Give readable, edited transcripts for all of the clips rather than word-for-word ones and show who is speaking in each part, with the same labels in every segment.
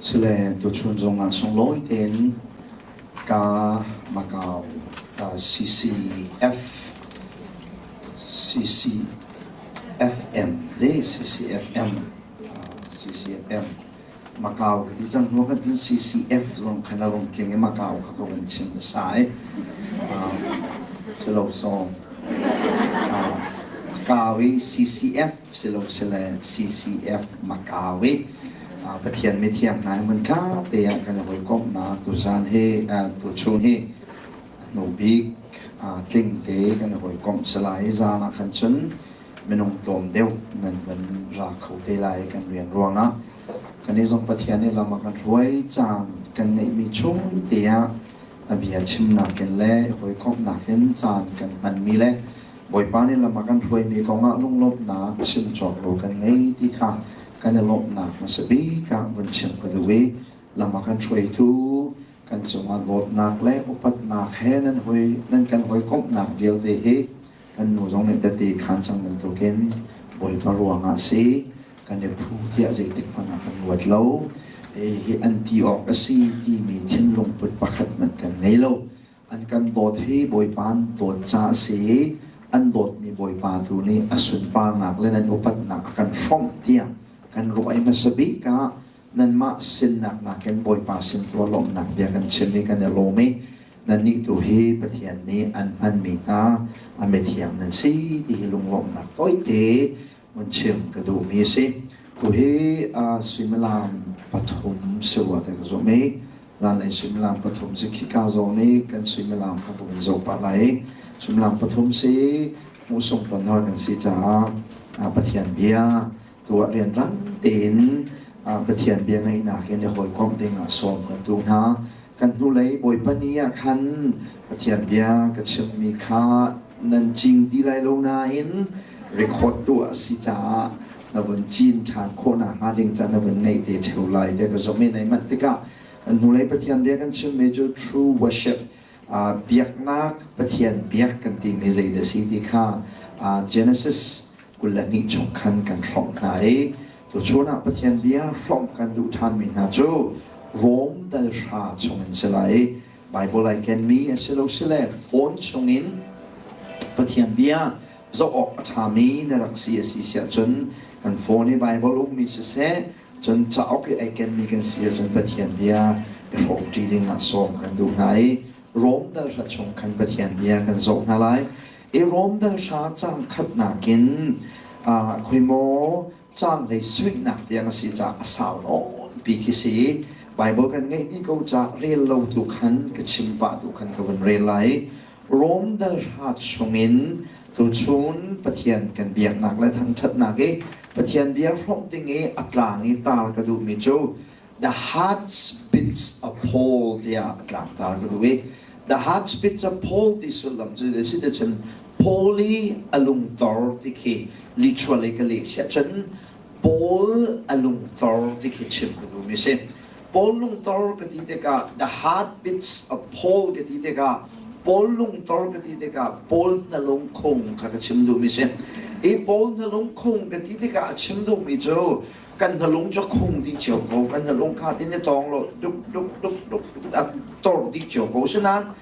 Speaker 1: Sile tuchun zongah sunglawi tein ka Macau CCF CCFM le CCFM CCFM Macau ka ti cang hnu kan cun CCF zong khan a rung tling i Macau kha ka vun chim hmasa i silo sawng Macau i CCF silo sile CCF Macau i Pathian mithiang hna hmun kha te ah kan hawikomhnak tuzan hi tuchun hi hnu bik tling te kan hawikomh salai zan ah khan cun minung tlawm deuh nan van ra kho te lai kan rian ruangah kan i zong Pathian nih lam a kan hruai caan kan ngeihmi chung te ah a bia chimnak in le hawikomhnak in caan kan hmanmi le Bawipa nih lam a kan hruaimi kongah lunglawmhnak chim cawk lo kan ngei ti kha kan i lawmhnak hmasa bik ah vun chim ka duh i lam a kan hruaitu kan cungah dawtnak le upatnak he nan hoi nan kan hawikomhnak vialte hi kan nu zong nih tete khan cang bantukin Bawipa ruangah si kan i phu tiah zeitik hmanh ah kan ruat lo. Hi an ti awk a si timi thinlung put pakhat hmanh kan ngei lo. An kan dawt hi Bawipa an dawt ca a si i an dawtmi Bawipa tu nih a sunparnak le nan upatnak a kan hrawmh tiah kan ruah i hmasa bik ah nanmah sinnak nakin Bawipa sin tu ah lawmhnak bia kan chim i kan i lawm i nannih tu hi Pathian nih an hmanmi hna a mithiang nan si ti hi lunglawmhnak tawite mun chim ka duhmi a si. Tu hi suimilam pathum si rua te ka zumh i zanlei suimilam pathum si khika zawn i kan suimilam kha ka vun zoh pah lai i suimilam pathum si hmuhsung tonhar kan si caah Pathian bia tuah rianrang tein Pathian bia ngaihnak in i hawikomh ding ah sawm kan duh hna. Kan hnulei Bawipa ni ah khan Pathian bia ka chimmi kha nan cing ti lai lo nain record tuah a si caah na vun cin ṭhan khawh nakhnga ding ca na vun ngeih te ṭheo lai tiah ka zumh i nei manh tikah kan hnulei Pathian bia kan chimmi cu true worship biaknak Pathian biak kan timi zeidah si ti kha Genesis 22 chung khan kan hrawmh hna i tuchun ah Pathian bia hrawmh kan duh ṭhanmi hna cu Rom dal hra chungin si lai i Bible ai kenmi a si lo sile phone chungin Pathian bia zoh awk a ṭhami na rak si a si siah cun kan phone i Bible ummi siseh cun cauk i ai kenmi kan si ahcun Pathian bia i hrawmṭi ding ah sawm kan duh hna i Rom dal hra chung khan Pathian bia kan zoh hna lai. I Rom dal hra cang khatnak in khuimaw cang lei suihnak tiang a si caah a sau nawn pi khi si. Bible kan ngeih dih ko caah rel lo tu khan ka chim pah tu khan ka vun rel lai. Rom dal hra chungin tuchun Pathian kan biaknak le thangṭhatnak i Pathian bia hrawmh ding i a tlang i tar ka duhmi cu The heartbeats of Paul tiah a tlangtar ka duh i The heartbeats of Paul ti sullam cu a si cun Paul i a lungtor ti khi literally ka leh siah cun Paul a lungtor ti khi chim ka duhmi si. Paul lungtor ka ti tikah the heartbeats of Paul ka ti tikah Paul lungtor ka ti tikah Paul na lungkhung kha ka chim duhmi si. I Paul na lungkhung ka ti tikah a chim duhmi cu kan hnalung cu khung dih cio ko kan hnalung kha tin i tawng lo duk duk duk duk duk a tor dih cio ko sinain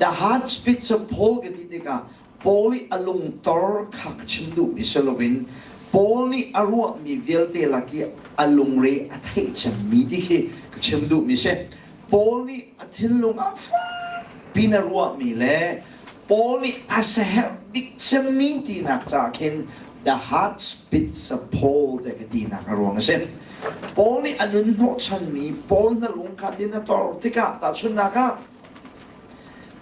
Speaker 1: the hard speech of Paul ka ti tikah Paul i a lungtor kha ka chim duhmi si loin Paul nih a ruahmi vialte lak i a lungre a theih cemmi ti khi ka chim duhmi si Paul nih a thinlung ah fakpi na ruahmi le Paul nih a siaherh bik cemmi tinak caah khin the heart beats of Paul te ka tinak a ruang a si. Paul nih a nun hnawhchanmi Paul na lung kha tin a tor tikah tahchunhnak ah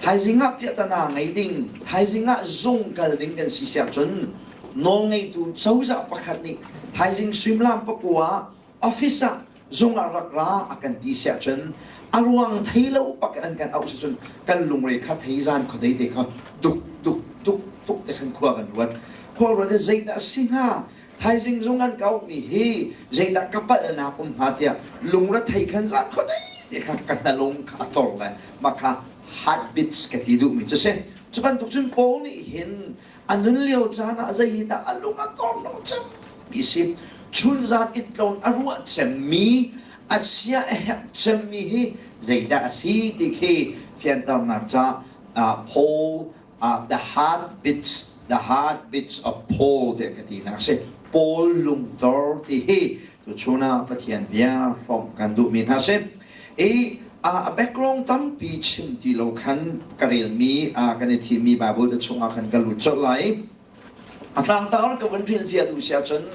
Speaker 1: thaizing ah piahtana ngei ding thaizing ah zung kal ding kan si siah cun nawlngeitu cozah pakhat nih thaizing suimilam pakua office ah zung ah rak ra a kan ti siah cun a ruang thei lo bak an kan auh cun kan lungre kha thei zan khuadei te kha duk duk duk duk te khan khua kan ruat khua ruat zeidah si hnga thaizing zung an ka auhmi hi zeidah ka palhnak um hnga tiah lungre thei khan zan khuadei te kha ka hnalung kha a tor le mah kha heartbeats ka ti duhmi cu si cu bantuk cun Paul nih hin A nun lio caan ah zei hi dah a lung a tor lo cang ti si. Chunzan it tlawn a ruah cemmi, A sia a herh cemmi hi zeidah a si ti khi fianternak ca Paul the heartbeats the heartbeats of Paul tiah ka tinak a si. Paul lungtor ti hi tuchun ah Pathian bia hrawmh kan duhmi hna si. I a background tampi chim ti lo khan ka relmi kan i thimmi Bible te chungah khan ka lut colh lai. A tlangtar ka vun hrilhfiah duh si ahcun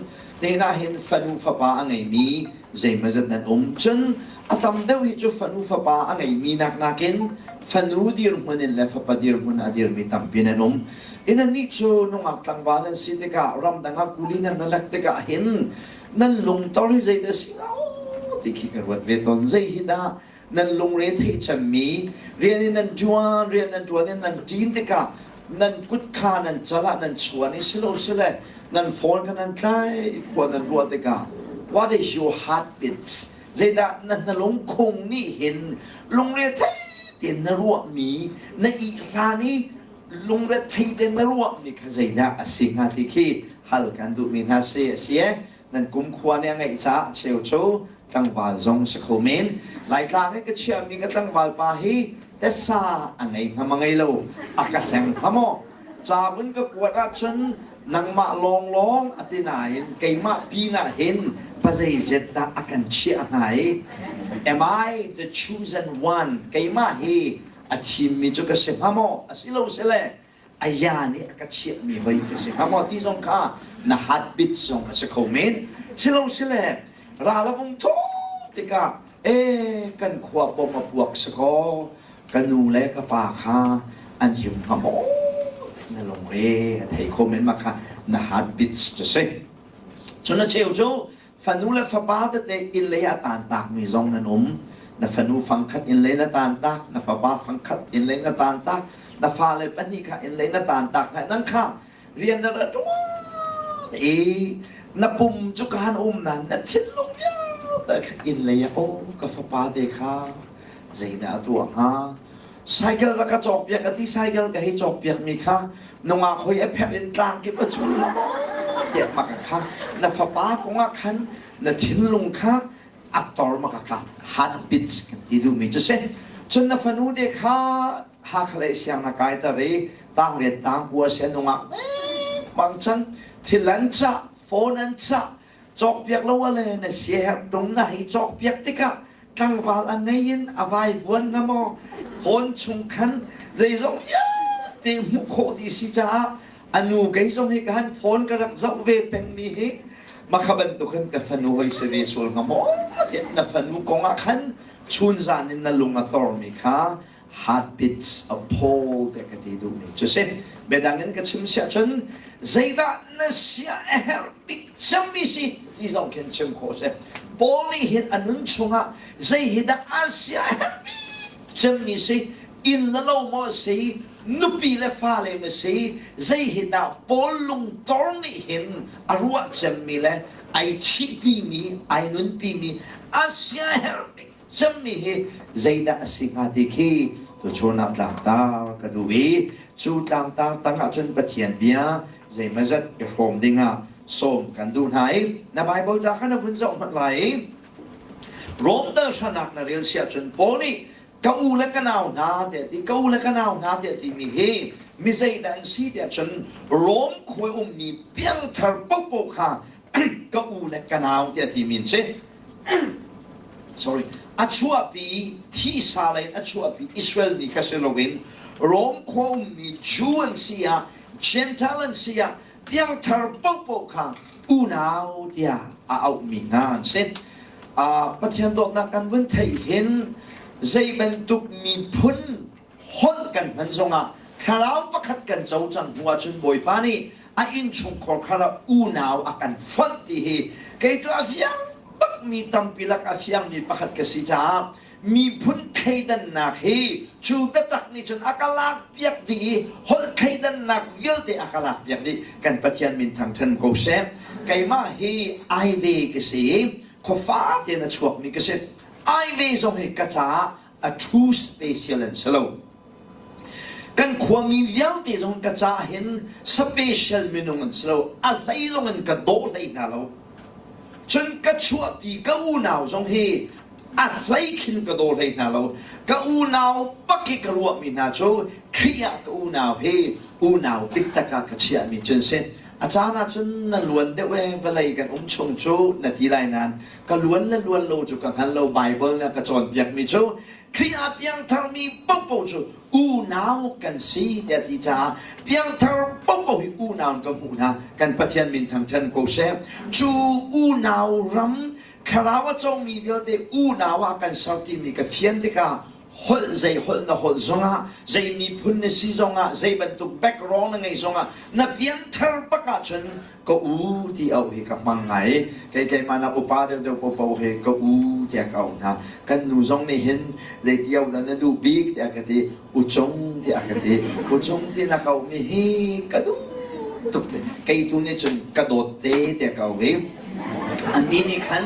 Speaker 1: nihin ah hin fanu fapa a ngeimi zeimawzat nan um. Cun a tam deuh hi cu fanu fapa a ngeimi nak nakin fanu dirhmun in le fapa dirhmun a dirmi tampi nan um. In annih cu nungak tlangval an si tikah ramdang ah kuli nan ra lek tikah hin nan lungtor hi zeidah si hnga ti khi ka ruat ve tawn. Zei hi dah nan lungre theih cemmi rian in nan ṭuan rian nan ṭuan in nan ṭin tikah nan kut kha nan cal ah nan chuan i silosile nan phone kha nan tlai i khua nan ruah tikah what is your heartbeat zeidah na hnalungkhung nih hin lungre thei tein na ruahmi na ihlan i lungre thei tein na ruahmi kha zeidah a si hnga ti khi hal kan duhmi hna si a si e nan kumkhua nih a ngeih caah cheu cu tlangval zong si kho men. Laitlang i ka chiahmi ka tlangval pa hi tessa a ngei hnga ma ngei lo a ka hleng hnga maw? Ca vun ka kuat ahcun nangmah lawnglawng a ti nain keimah pinah hin pazeizet dah a kan chiah hnga i am I the chosen one keimah hi a thimmi cu ka si hnga maw asilo sile a ya nih a ka chiahmi hoi ka si hnga maw ti zong kha na heartbeat zong a si kho men silo sile ral a vung thaw tikah e kan khua bom a puak si kaw ka nu le ka pa kha an him hnga maw na lungre a thei kho men ma kha na heartbeat cu si cun a cheu cu Fanu le fapa tete inn lei ah taantakmi zong nan um. Na fanu fangkhat inn lei na taantak, na fapa fangkhat inn lei na taantak, na fale pahnih kha inn lei na taantak hna. Nang kha rian na ra ṭuan i na pum cu kaan um nain na thinlung vialte kha inn lei ah aw ka fapa te kha zeidah a tuah hnga? Cycle rak ka cawkpiak a ti cycle ka hei cawkpiakmi kha nungak hoi a pherh in tlang kip a cul la maw tiah maka kha na fapa kongah khan na thinlung kha a tor maka kha heartbeats kan ti duhmi cu si cun na fanu te kha Hakha lei siang na kai tar i tangriat tangkua sia nungak bang chan thil an cah phone an cah cawkpiak lo ale na siaherh tung na hei cawkpiak tikah tlangval a ngei in a vaivuan hnga maw phone chung khan zeizong vialte hmuh khawh dih si caah a nu kei zong hi ka han phone ka rak zoh ve pengmi hi makha bantuk hin ka fanu hoi si ve sual hnga maw tiah na fanu kong ah khan chun zan in na lung a tormi kha heartbeats of Paul te ka ti duhmi cu si. Biadang in ka chim siah cun zeidah na sia a herh bik cemmi si ti zong khin chim khawh si. Paul nih hin a nun chungah zei hi dah a sia a herh bik cemmi si inn le lo maw si nupi le fale ma si zei hi dah Paul lungtor nih hin a ruah cemmi le ai thihpimi ai nunpimi a sia herh bik cemmi hi zeidah a si hnga ti khi tuchun ah tlangtar ka duh i cu tlangtar tang ahcun Pathian bia zeimawzat i hrawm dingah sawm kan duh hna i na Bible ca kha na vun zoh hmanh lai i Rom dal hranak na rel si ahcun Paul nih ka u le ka nau hna tiah ti ka u le ka nau hna tiah timi hi mi zeidah an si tiah cun Rom khua ummi piangthar paohpaoh kha ka u le ka nau tiah timi an si sorry a chuahpi thisa lei in a chuahpi Israel mi kha si loin Rom khua ummi Jew an si ah Gentile an si ah piangthar paohpaoh kha unau tiah a auhmi hna an si. Uh, Pathian dawtnak kan vun theih hin zei bantuk miphun holh kan hman zongah thlarau pakhat kan co cang hnu ahcun Bawipa nih a innchungkhar kha unau a kan fonh ti hi kei cu a fiang bakmi tampi lak a fiangmi pakhat ka si caah miphun thleidannak hi cu biatak nih cun a ka lakpiak dih i holh thleidannak vialte a ka lakpiak dih kan Pathian min thangṭhan ko seh keimah hi ai ve ka si i khuafa tein a chuakmi ka si ai ve zong hi ka caah a true special an si lo. Kan khuami vialte zong ka caah hin special minung an si lo. A hlei lawng in ka daw hlei hna lo. Cun ka chuahpi ka unau zong hi A hlei khin ka daw hlei hna lo. Ka unau bak hi ka ruahmi hna cu Khrih ah ka unau hi unau diktak ah ka chiahmi cu an si. A caan ahcun na luan deuh ee vawlei kan um chung cu na ti lai nain ka luan le luan lo cu ka hngal lo Baibal nih a ka cawnpiakmi cu Khrih ah piangtharmi paohpaoh cu unau kan si tiah ti caah piangthar paohpaoh hi unau in ka hmuh hna kan Pathian min thangṭhat ko seh cu unau ram thlarau a comi vialte unau ah kan ser timi ka fian tikah holh zei holh na holh zongah zei miphun na si zongah zei bantuk background na ngei zongah na piangthar bak ahcun ka u ti auh hi ka hmang ngai kei keimah nak upa deuhdeuh popo he ka u tiah ka auh hna kan nu zong nih hin zeiti auh dah na duh bik tiah ka ti ucung tiah ka ti ucung ti na ka auhmi hi ka duh tuk te kei tu nih cun ka dawt te tiah ka auh i annih nih khan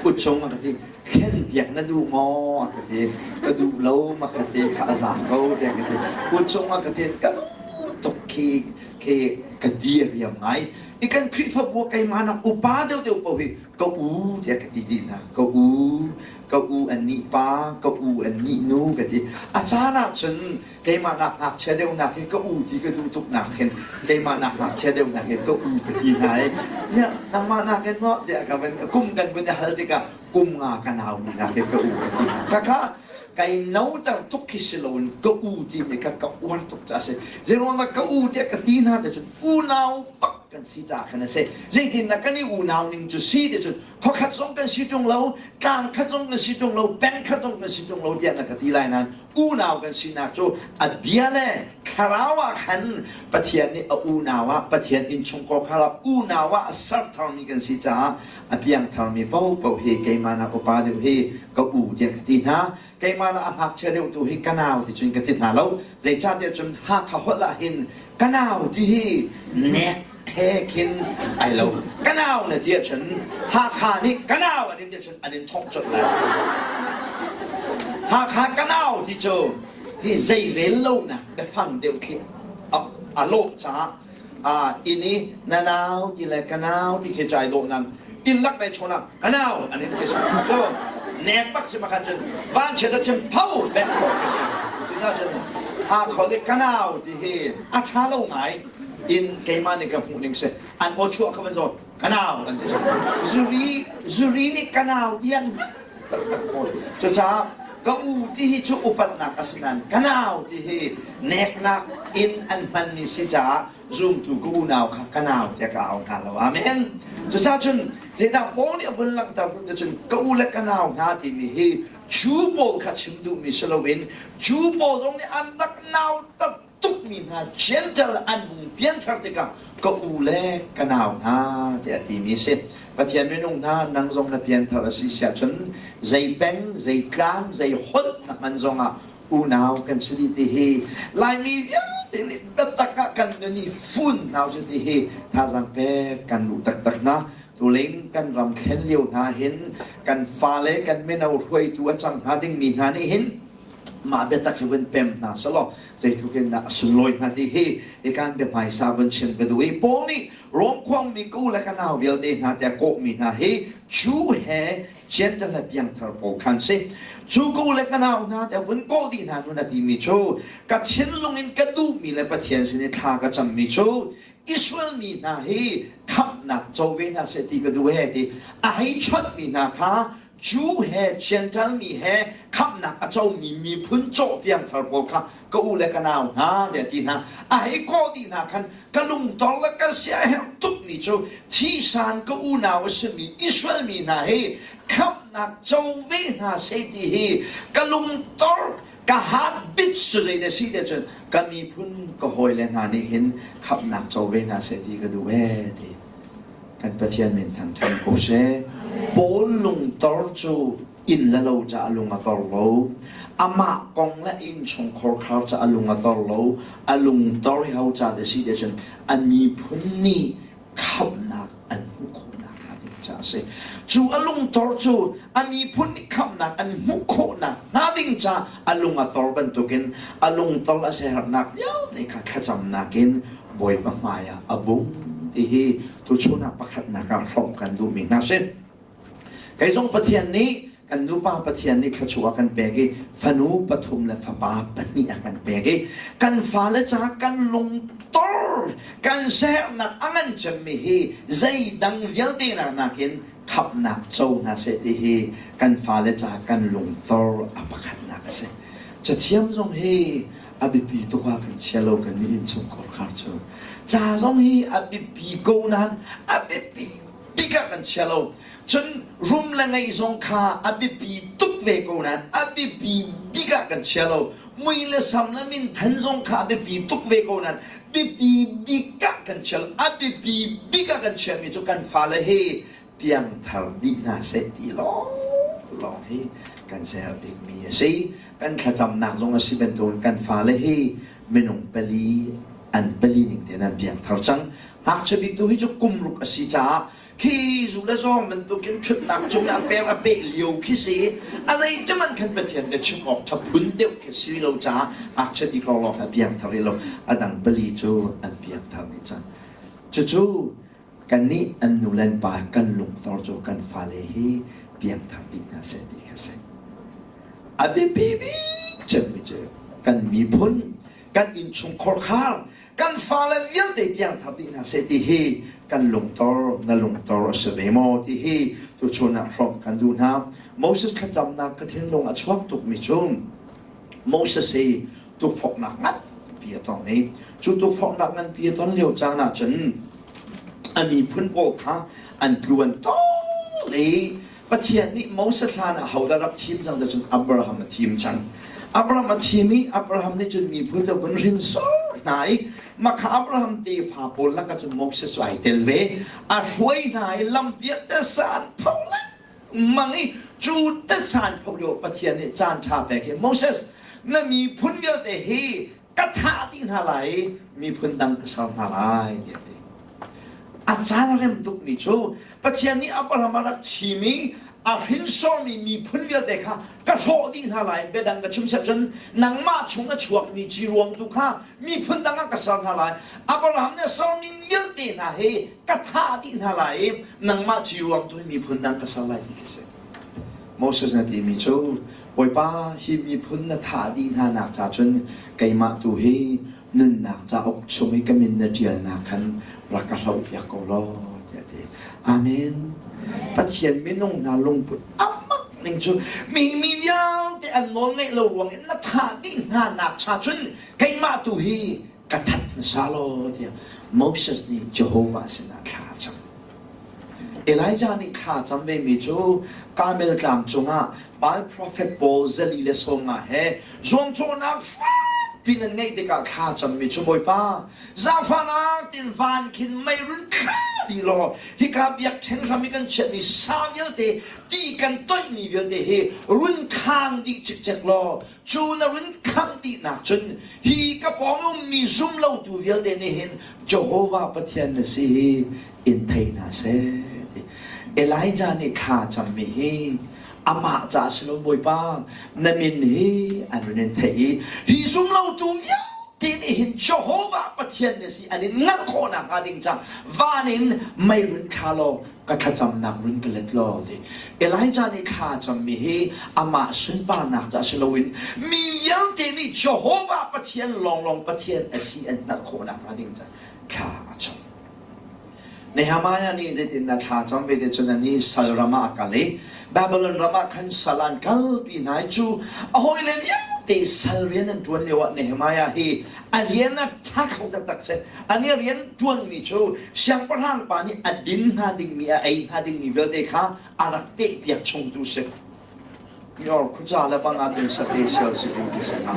Speaker 1: ucung a ka ti thlen piak na duh maw a ka ti ka duh lo ma ka ti kha a za ko tiah ka ti ucung a ka ti ka duh tuk khi khi ka di a riam ngai i kan Khrihfabu keimah nak upa deuhdeuh paoh hi ka u tiah ka ti dih hna ka u ka u an nih pa ka u an nih nu ka ti a caan ah cun keimah nak ngakchia deuh nak hi ka u ti ka duh tuk nak hin keimah nak ngakchia deuh nak hin ka u ka ti hna i ya nangmah nak in maw tiah ka van kum kan vun i hal tikah kum nga ka nau mi nak hi ka u ka ti hna khakha kai noter tuk khi si loin ka u timi kha ka uar tuk ca a si zeiruangah ka u tiah ka ti hna te cun unau bak kan si ca khan a si zeitin na kan i unau ning cu si te cun khuakhat zong kan si ṭung lo tlang khat zong kan si ṭung lo peng khat zong kan si ṭung lo tiah na ka ti lai nain unau kan sinak cu a bia le thlarau ah khan Pathian nih a unau ah Pathian innchungkhar khar ah unau ah a ser tharmi kan si caah a piangtharmi paohpaoh hi keimah nak upa deuh hi ka u tiah ka ti hna keimah nak a ngakchia deuh tu hi ka nau ti cun ka ti hna lo zeicahtiah cun Hakha holh ah hin ka nau ti hi nek he khin ai lo ka nau na ti ahcun Hakha nih ka nau an in ti ahcun an in thongh colh lai Hakha ka nau ti cu hi zei rel lonak biafang deuh khi a lawh caah inn i na nau ti le ka nau ti khi cai dawh nan tin lak dai chawn ah ka nau an in ti cu nek bak si makhan cun van chiat ah cun pho bek khawh khi si cucaah cun ha khol i ka nau ti hi a ṭha lo ngai in keimah nih ka hmuh ning si an aw chuah kha van zawn ka nau an ti zuri zuri nih ka nau ti an hman taktak fawn cucaah ka u ti hi cu upatnak a si nain ka nau ti hi neknak in an hmanmi si caah zumtu ka unau kha ka nau tiah ka au hna lo amen cucaah cun zeidah Paul nih a vun langhter duh cun ka u le ka nau hna timi hi Jew pawl kha chim duhmi si loin Jew pawl zong nih an rak nautat tukmi hna Gentile an hung pianthar tikah ka u le ka nau hna tiah a timi a si. Pathian minung hna nang zong na pianthar a si siahcun zei peng, zei tlang, zei holh na hman zongah unau kan si dih ti hi Laimi vialte nih biatak ah kan nun i fun hna usih ti hi thazaang pek kan duh taktak hna. Tuling kan ram thlen lio hna hin kan fale kan mino hruaitu a cang hnga dingmi hna nih hin mah biatak hi vun pem hna selaw zeitluk in dah a sunlawi hnga ti hi hikan bia hmaisa vun chim ka duh i Paul nih Rom khuangmi ka u le ka nau vialte hna tiah kawhmi hna hi Jew he Gentile he piangthar pawl khan si cu ka u le ka nau hna tiah vun kawh dih hna nun a timi cu ka thinlung in ka duhmi le Pathian sin i thla ka cammi cu Israel mi hna hi khamhnak co ve hna seh ti ka duh he ti a hei chonhmi hna kha Jew he Gentile mi he khamhnak a comi miphun cawh piangthar pawl kha ka u le ka nau hna tiah ti hna a hei kawh dih hna khan ka lungtor le ka siaherh tukmi cu thisan ka unau a simi Israel mi hna hi khamhnak co ve hna seh ti hi ka lungtor ka heartbeat cu zei na si te cun ka miphun ka hawile hna nih hin khamhnak co ve hna seh ti ka duh ee ti Kan Pathian min thangṭhat ko seh. Paul lungtor cu inn le lo ca a lung a tor lo. Amah kong le innchungkhar khar ca a lung a tor lo. A lungtor hi ho ca te si te cun a miphun nih khamhnak an hmuh khawhnak hnga ding ca a si. Cu a lungtor cu a miphun nih khamhnak an hmuh khawhnak hnga ding ca a lung a tor bantukin a lungtor a siaherhnak vialte kha thlacamnak in Bawipa hmaiah a bung ti hi tuchun ah pakhatnak ah hrawmh kan duhmi hna si. Kei zong Pathian nih Kan nupa Pathian nih thluachuah a kan pek i fanu pathum le fapa pahnih a kan pek i kan fale caah kan lungtor kan siaherhnak a ngan cemmi hi zeidang vialte nakin khamhnak co hna seh ti hi kan fale caah kan lungtor a pakhatnak a si. Cathiam zong hi a biapi tuk ah kan chia lo kan nih innchungkhar khar cu. Ca zong hi a biapi ko nain a biapi bik ah kan chia lo. Cun rum le ngeih zong kha a biapi tuk ve ko nain a biapi bik ah kan chia lo. Mui le sam le minthan zong kha a biapi tuk ve ko nain biapi bik ah kan chia lo. A biapi bik ah kan chiami cu kan fale hi piangthar dih hna seh ti lawnglawng hi kan ser bikmi a si. Kan thlacamnak zong a si bantukin kan fale hi minung pali an pali ning tein an piangthar cang. Ngakchia bik tu hi cu kum ruk a si caah khi zu le zawng bantukin ṭhutnak cung ah per a peh lio khi si a zeitim an khan Pathian ka chim awk ṭha phun deuh khi si lo caah ngakchia bik lawnglawng a piangthar i lo a dang pali cu an piangthar dih cang. Cucu kannih an nu le an pa kan lungtor cu kan fale hi piangthar dih hna seh ti kha si. A biapi bik cemmi cu kan miphun, kan innchungkhar khar, kan fale vialte piangthar dih hna seh ti hi kan lungtor na lungtor a si ve maw ti hi tuchun ah hrawmh kan duh hna. Moses thlacamnak ka thinlung a chuak tukmi cu Moses hi tukforhnak nganpi a tong i cu tukforhnak nganpi a ton lio caan ah cun a miphun pawl kha an tlu an tawl i Pathian nih Moses hlan ah hodah rak thim cang cun Abraham a thim cang. Abraham a thim i Abraham nih cun miphun cu vun hrinsor hna i makha Abraham tefa pawl lakah cun Moses cu ai tel ve. A hruai hna i lampiat te san pho lengmang i cu te san pho lio Pathian nih caan ṭha pek i Moses na miphun vialte hi ka thah dih hna lai i miphun dang ka ser hna lai tiah a ti. A caan a rem tukmi cu Pathian nih Abraham a rak thim i a hrinsormi miphun vialte kha ka hrawh dih hna lai biadang ka chim set cun nangmah chung a chuakmi ci ruang tu kha miphun dang ah ka ser hna lai Abraham nih a sermi vialte hna hi ka thah dih hna lai i nangmah ci ruang tu hi miphun dang ka ser lai ti khi si Moses na timi cu Bawipa hi miphun na thah dih hna nak cha cun keimah tu hi nunnak cauk chung i ka min na ṭialnak khan rak ka hlohpiak ko law tiah a ti. Amen. Pathian minung hna lungput amak ning cu mi mi vialte an nawl ngeih lo ruang in na thah dih hna nak cha cun keimah tu hi ka that hmasa law tiah Moses nih Jehovah sinah thla a cam. Elijah nih thla cam vemi cu Karmel tlang cungah Baal profet pawl zali le 50 he zuamcawhnak fakpi nan ngeih tikah thla cammi cu Bawipa zaangfahnak tin van khin mei run thla dih law hika biakṭheng hram i kan chiahmi sa vialte ti kan toihmi vialte hi run khang dih cikcek law cu na run khangh dihnak cun hi ka pawng ummi zum lotu vialte nih hin Jehovah Pathian na si hi in thei hna seh ti. Elijah nih thla cammi hi amah ca si lo Bawipa na min hi an run in theih i hi zum lotu vialte nih hin Jehovah Pathian na si an in ngalh khawh nakhnga ding ca van in mei run thla law ka thlacamnak run ka let law ti Elijah nih thla cammi hi amah sunparnak ca si loin mi vialte nih Jehovah Pathian lawnglawng Pathian a si an hngalh khawh nakhnga ding ca thla a cam. Nehemiah nih zeitindah thla cam ve te cun anih sal ram ah a kal i Babylon ram ah khan sal an kalpi hna i cu a hawile vialte sal rian an ṭuan lioah Nehemiah hi a rian a ṭha kho taktak si. Ani a rian ṭuanmi cu siangpahrang pa nih a din hnga dingmi a ei hnga dingmi vialte kha a rak tehpiak chungtu si. Yor khuca le bang ahcun sate sial si ding ti si hnga.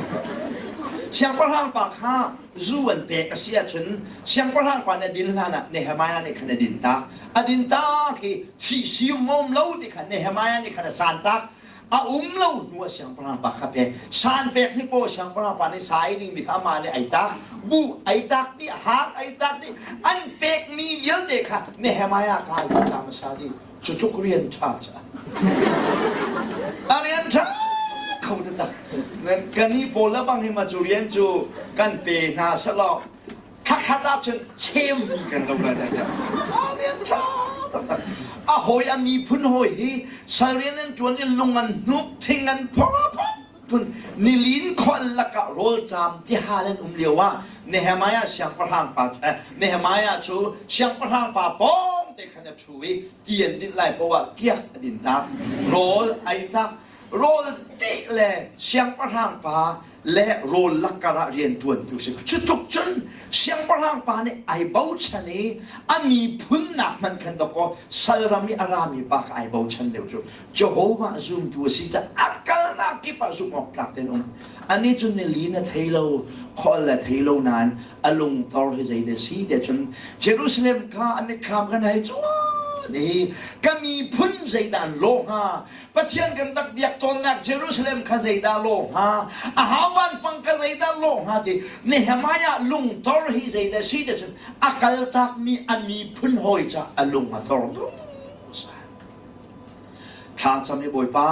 Speaker 1: Siangpahrang pa kha zu an pek a si ahcun siangpahrang pa nih a din hlan ah Nehemiah nih khan a din tak. A din tak hi thih sium a um lo ti kha Nehemiah nih khan a san tak. A um lo hnu ah siangpahrang pa kha pek. San pek ni paw siangpahrang pa nih sa ei dingmi kha amah nih ei tak. Bu ei tak dih, hang ei tak dih. An pekmi vialte kha Nehemiah kha ai ta hmasa dih. Cu tluk rian ṭha cu a rian ṭha kho taktak. Kan i pawl le bang hi ma cu rian cu kan pe hna selaw thlakhat ah cun chem kan lo lai dai a rian ṭha taktak. A hawi a miphun hawi hi sal rian an ṭuan i lung an hnuk, thing an phor phun nilin khual lakah rawlṭam tihal an um lio ah Nehemiah siangpahrang pa eh, Nehemiah cu siangpahrang pa pawng te khan a ṭhu i ti an dinh lai poah ah kiak a din tak rawl ai tak rawl ti le siangpahrang pa le rawl lakkar ah rianṭuantu si. Cutluk cun siangpahrang pa nih ai bochan i a miphun nak hmanh khan dawkaw salram i a rami pa kha ai bochan deuh cu Jehovah zumtu a si caah a kalnak kip ah zumh awk tlak tein um. Anih cu nili na thei lo, khual le thei lo nain a lungtor hi zeidah si tiah cun Jerusalem kha a mitthlam kan hei cuan i ka miphun zeidah an lawh hnga Pathian kan rak biak tawnnak Jerusalem kha zeidah lawh hnga? A hauvan pang ka zeidah lawh hnga ti Nehemiah lungtor hi zeidah si ti cun a kaltakmi a miphun hawi ca a lung a thor. Thla cam i Bawipa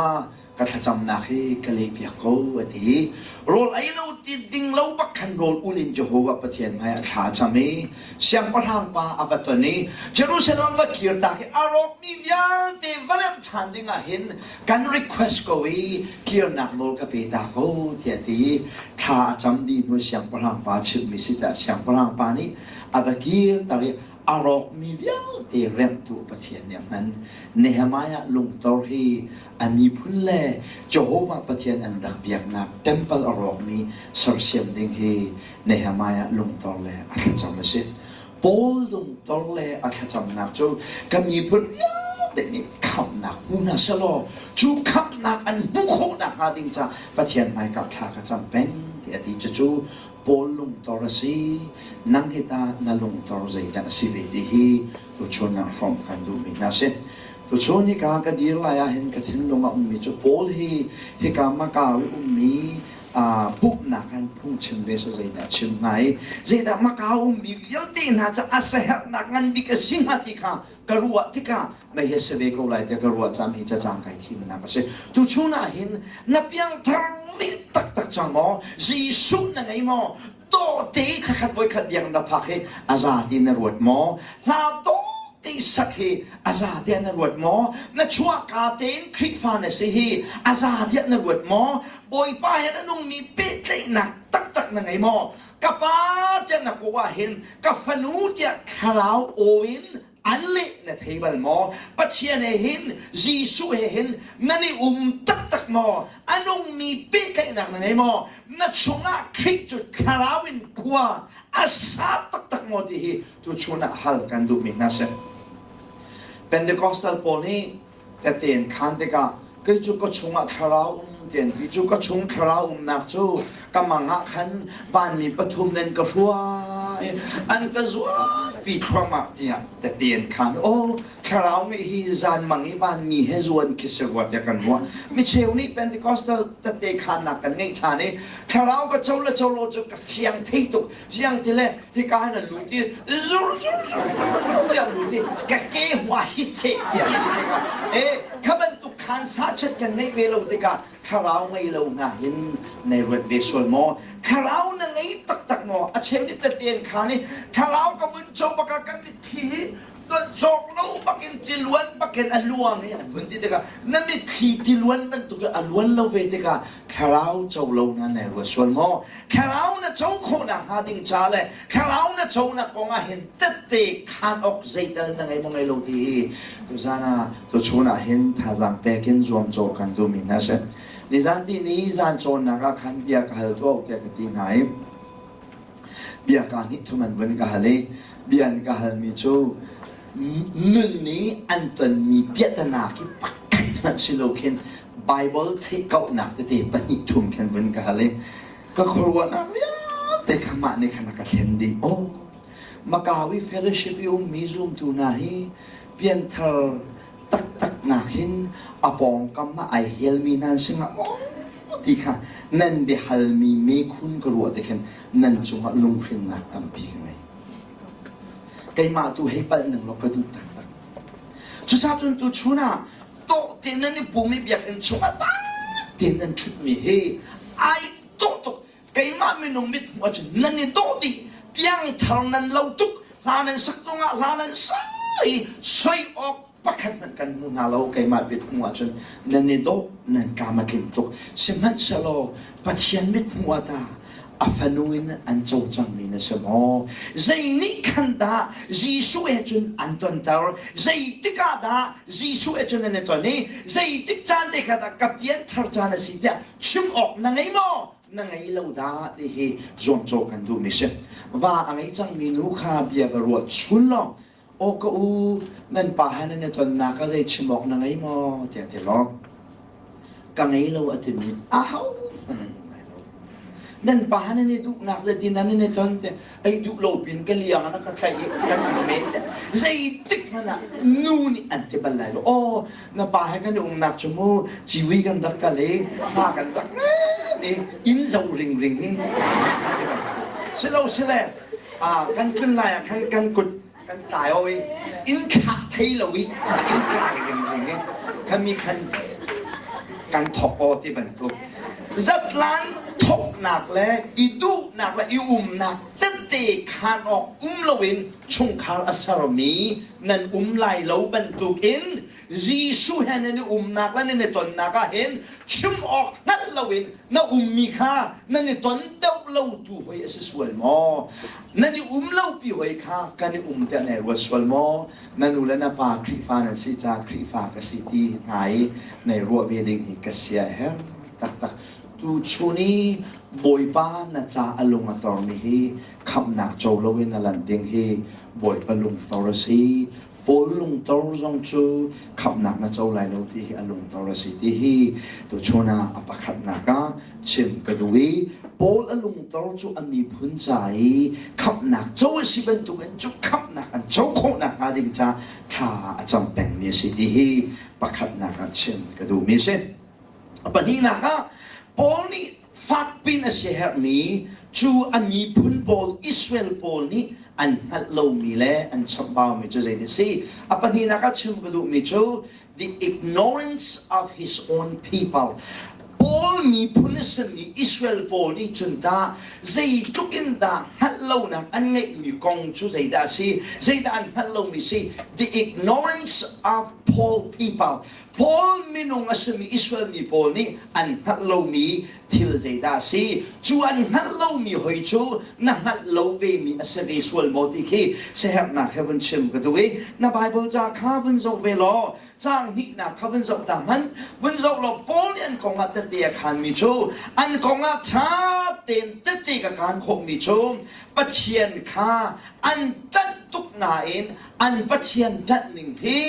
Speaker 1: ka thlacamnak hi ka lehpiak ko a ti. Rawl ei lo ti ding lo bak khan rawl ul in Jehovah Pathian hmaiah thla cam i siangpahrang pa a va ton i Jerusalem va kirtak i a rawkmi vialte va remh ṭhan dingah hin kan request ko i kirnak nawl ka pe ta ko tiah ti thla a cam dih hnu siangpahrang pa chimhmi si tiah siangpahrang pa nih a va kirter i a rawkmi vialte remhtu Pathian nih a hman. Nehemiah lungtor hi a miphun le Jehovah Pathian an rak biaknak temple a rawkmi sersiam ding hi Nehemiah lungtor le a thlacam a si. Paul lungtor le a thlacamnak cu kan miphun vialte nih khamhnak hmu hna selaw cu khamhnak an hmuh khawh nakhnga ding ca Pathian hmaika thla ka cam peng ti a ti. Cucu Paul lungtor a si. Nang hi ta na lungtor zeidah a si ve ti hi tuchun ah hrawmh kan duhmi hna si. Tuchun hika ka dir lai ah hin ka thinlung a ummi cu Paul hi hika Macau i ummi pumhnak an phungchim ve so zeidah chim hnga i zeidah Macau ummi vialte hna ca a siaherhnak ngan bik a si hnga ti kha ka ruah tikah mei hi si ve ko lai tiah ka ruah caan hi cacang kai thimnak a si. Tuchun ah hin na piangthar mi taktak cang maw? Jesuh na ngei maw? Dawte khat voikhat biang na phak hi a za ti na ruat maw? Hla dawte sak hi a za tiah na ruat maw? Na chuahka tein Khrihfa na si hi a za tiah na ruat maw? Bawipa he na nungmi pehtlaihnak taktak na ngei maw? Ka pa tiah na kawh ah hin ka fanu tiah thlarau aw in an leh na thei bal maw? Pathian he hin Jesuh he hin nan i um taktak maw? A nungmi pehtlaihnak na ngei maw? Na chungah Khrih cu thlarau in khua a sa taktak maw ti hi tuchun ah hal kan duhmi hna si. Pentecostal pawl nih tete an khaan tikah kei cu ka chungah thlarau um tian ti cu ka chung thlarau umnak cu ka mang ah khan vanmi pathum nan ka hruai an ka zuanpi thluahmah tiah tete an khaan aw thlarau ngeih hi zan mang i vanmi he zuan khi si rua tiah kan ruah micheu nih Pentecostal tete khaannak kan ngeih ṭhan i thlarau ka co le co lo cu ka fiang thei tuk Siang ti le hika hin an lut i zur zur zur tiah lut i ka ke hmua hit cheh tiah an ti tikah e kha bantuk khan sa chet kan ngeih ve lo tikah thlarau ngei lo hna hin nei ruat ve sual maw thlarau na ngei taktak maw a cheu nih tete khan i thlarau ka vun co baka ka mitthli hi cawk lo bakin tiluan bakin a luang i an vun ti tikah na mitthli tiluan bantuk a luan lo ve tikah thlarau co lo na nei ruat sual maw thlarau na co khawh nakhnga ding ca le thlarau na conak kong ah hin tette khaan awk zeital na ngei maw ngei lo ti hi tuzan ah tuchun ah hin thazaang pek in zuamcawh kan duhmi hna si nizan ti ni zan cawnnak ah khan bia ka hal tuah tiah ka ti hna i bia ka hnih thum an vun ka hal i bia an ka halmi cu nun nih an tonmi piahtana khi pakhat hmanh si lo khin Bible theih kauhnak tete pahnih thum khin vun ka hal i ka khuaruahnak vialte kha mah nih khan a ka thlen dih. Aw, Macau i fellowship i ummi zumtu hna hi pianthar taktak nak hin a pawngkam ah ai helmi nan si hnga maw ti kha nan biahalmi mekhun ka ruah te khin nan cungah lunghrinnak tampi ka ngei. Keimah tu hei palh ning law ka duh taktak. Cucaah cun tuchun ah dawh tein nan i pum i biakinn chungah tein nan ṭhutmi hi ai dawh tuk keimah minung mit hmuh ahcun nan i dawh dih piangthar nan lo tuk hla nan sak zongah hla nan sa i soi awk. pakhat hmanh kan hmu hna lo. Keimah mithmuh ahcun nan i dawh, nan kam a tling tuk. Sihmanhsehlaw Pathian mithmuh ah tah a fanu in an co cangmi na si maw? Zei nih khan dah Jesuh he cun an tonter? Zeitik ah dah Jesuh he cun an i ton i zeitik caan te kha dah ka pianthar caan a si tiah chim awk na ngei maw? Na ngei lo dah ti hi zuamcawh kan duhmi si. Va a ngei cangmi nu kha bia va ruat chun law Aw ka u, nan pa he nan i tonnak ah zei chim awk na ngei maw? tiah ti law ka ngei lo a timi ahohmanh an um lai lo. Nan pa he nan i duhnak zeitin nan i ton te ei duh lo pin ka liang ah na ka tlaih i kan um men te zeitik hmanh ah nu nih an ti bal lai lo. Aw na pa he kan i umnak cu mu ciwi kan rak kal i hna kan rak rem i inn zo ringring hi silo sile kan tlun lai ah khan kan kut kan tlai o i inn khak thei lo i inn kai ringring i khami khan kan thok aw ti bantuk zatlan thoknak le i duhnak le i umnak tete khan awk um loin chungkhar a sermi nan um lai lo bantukin Jesuh he nan i umnak le nan i tonnak ah hin chim awk hngalh loin na ummi kha nan i ton deuh lo tu hoi a si sual maw? Nan i um lo pi hoi kha kan i um tiah nai ruat sual maw? Na nu le na pa Khrihfa nan si caah Khrihfa ka si ti hna i nai ruah ve ding hi ka sia a herh taktak. Tuchun i Bawipa na ca a lung a tormi hi khamhnak co loin a lan ding hi Bawipa lungtor a si. Paul lungtor zong cu khamhnak na co lai lo ti hi a lungtor a si ti hi tuchun ah a pakhatnak ah chim ka duh i Paul a lungtor cu a miphun ca i khamhnak co a si bantukin cu khamhnak an co khawh nakhnga ding ca thla a cam pengmi a si ti hi pakhatnak ah chim ka duhmi a si. A pahnihnak ah Paul nih fakpin a siaherhmi cu a miphun pawl Israel pawl nih an hngalh lomi le an chamhbaumi cu zeidah a si? A pahnihnak ah chim ka duhmi cu the ignorance of his own people. Paul miphun a simi Israel pawl nih cun tah zeitluk in dah hngalh lonak an ngeihmi kong cu zeidah a si? Zeidah an hngalh lomi si? The ignorance of Paul people. Paul minung a simi Israel mi pawl nih an hngalh lomi thil zeidah a si? Cu an hngalh lomi hoi cu na hngalh lo vemi a si ve sual maw ti khi siaherhnak he vun chim ka duh i na Bible ca kha vun zoh ve law caang hnihnak kha vun zoh ta hmanh vun zoh law Paul nih an kong ah tette a khanmi cu an kong ah ṭha tein tette ka khan khawhmi cu Pathian kha an ṭanh tuk nain an Pathian ṭanh ning hi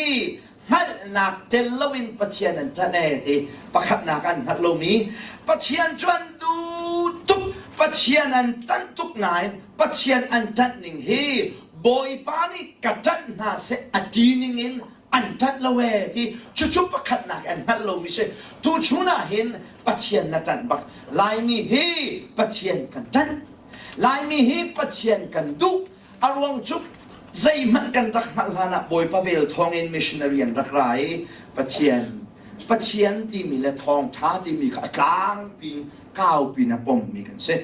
Speaker 1: hngalhnak tel loin Pathian an ṭanh ee ti pakhatnak an hngalh lomi Pathian cu an duh tuk Pathian an ṭanh tuk nain Pathian an ṭanh ning hi Bawipa nih ka ṭanh hna seh a ti ning in an ṭanh lo ee ti cucu pakhatnak an hngalh lomi si tuchun ah hin Pathian na ṭanh bak Laimi hi Pathian kan ṭanh Laimi hi Pathian kan duh A ruang cu zeihmanh kan rak hngalh hlan ah Bawipa vel thawngin missionary an rak ra i Pathian Pathian timi le thawngṭha timi kha a tlangpi kaupi in a pommi kan si.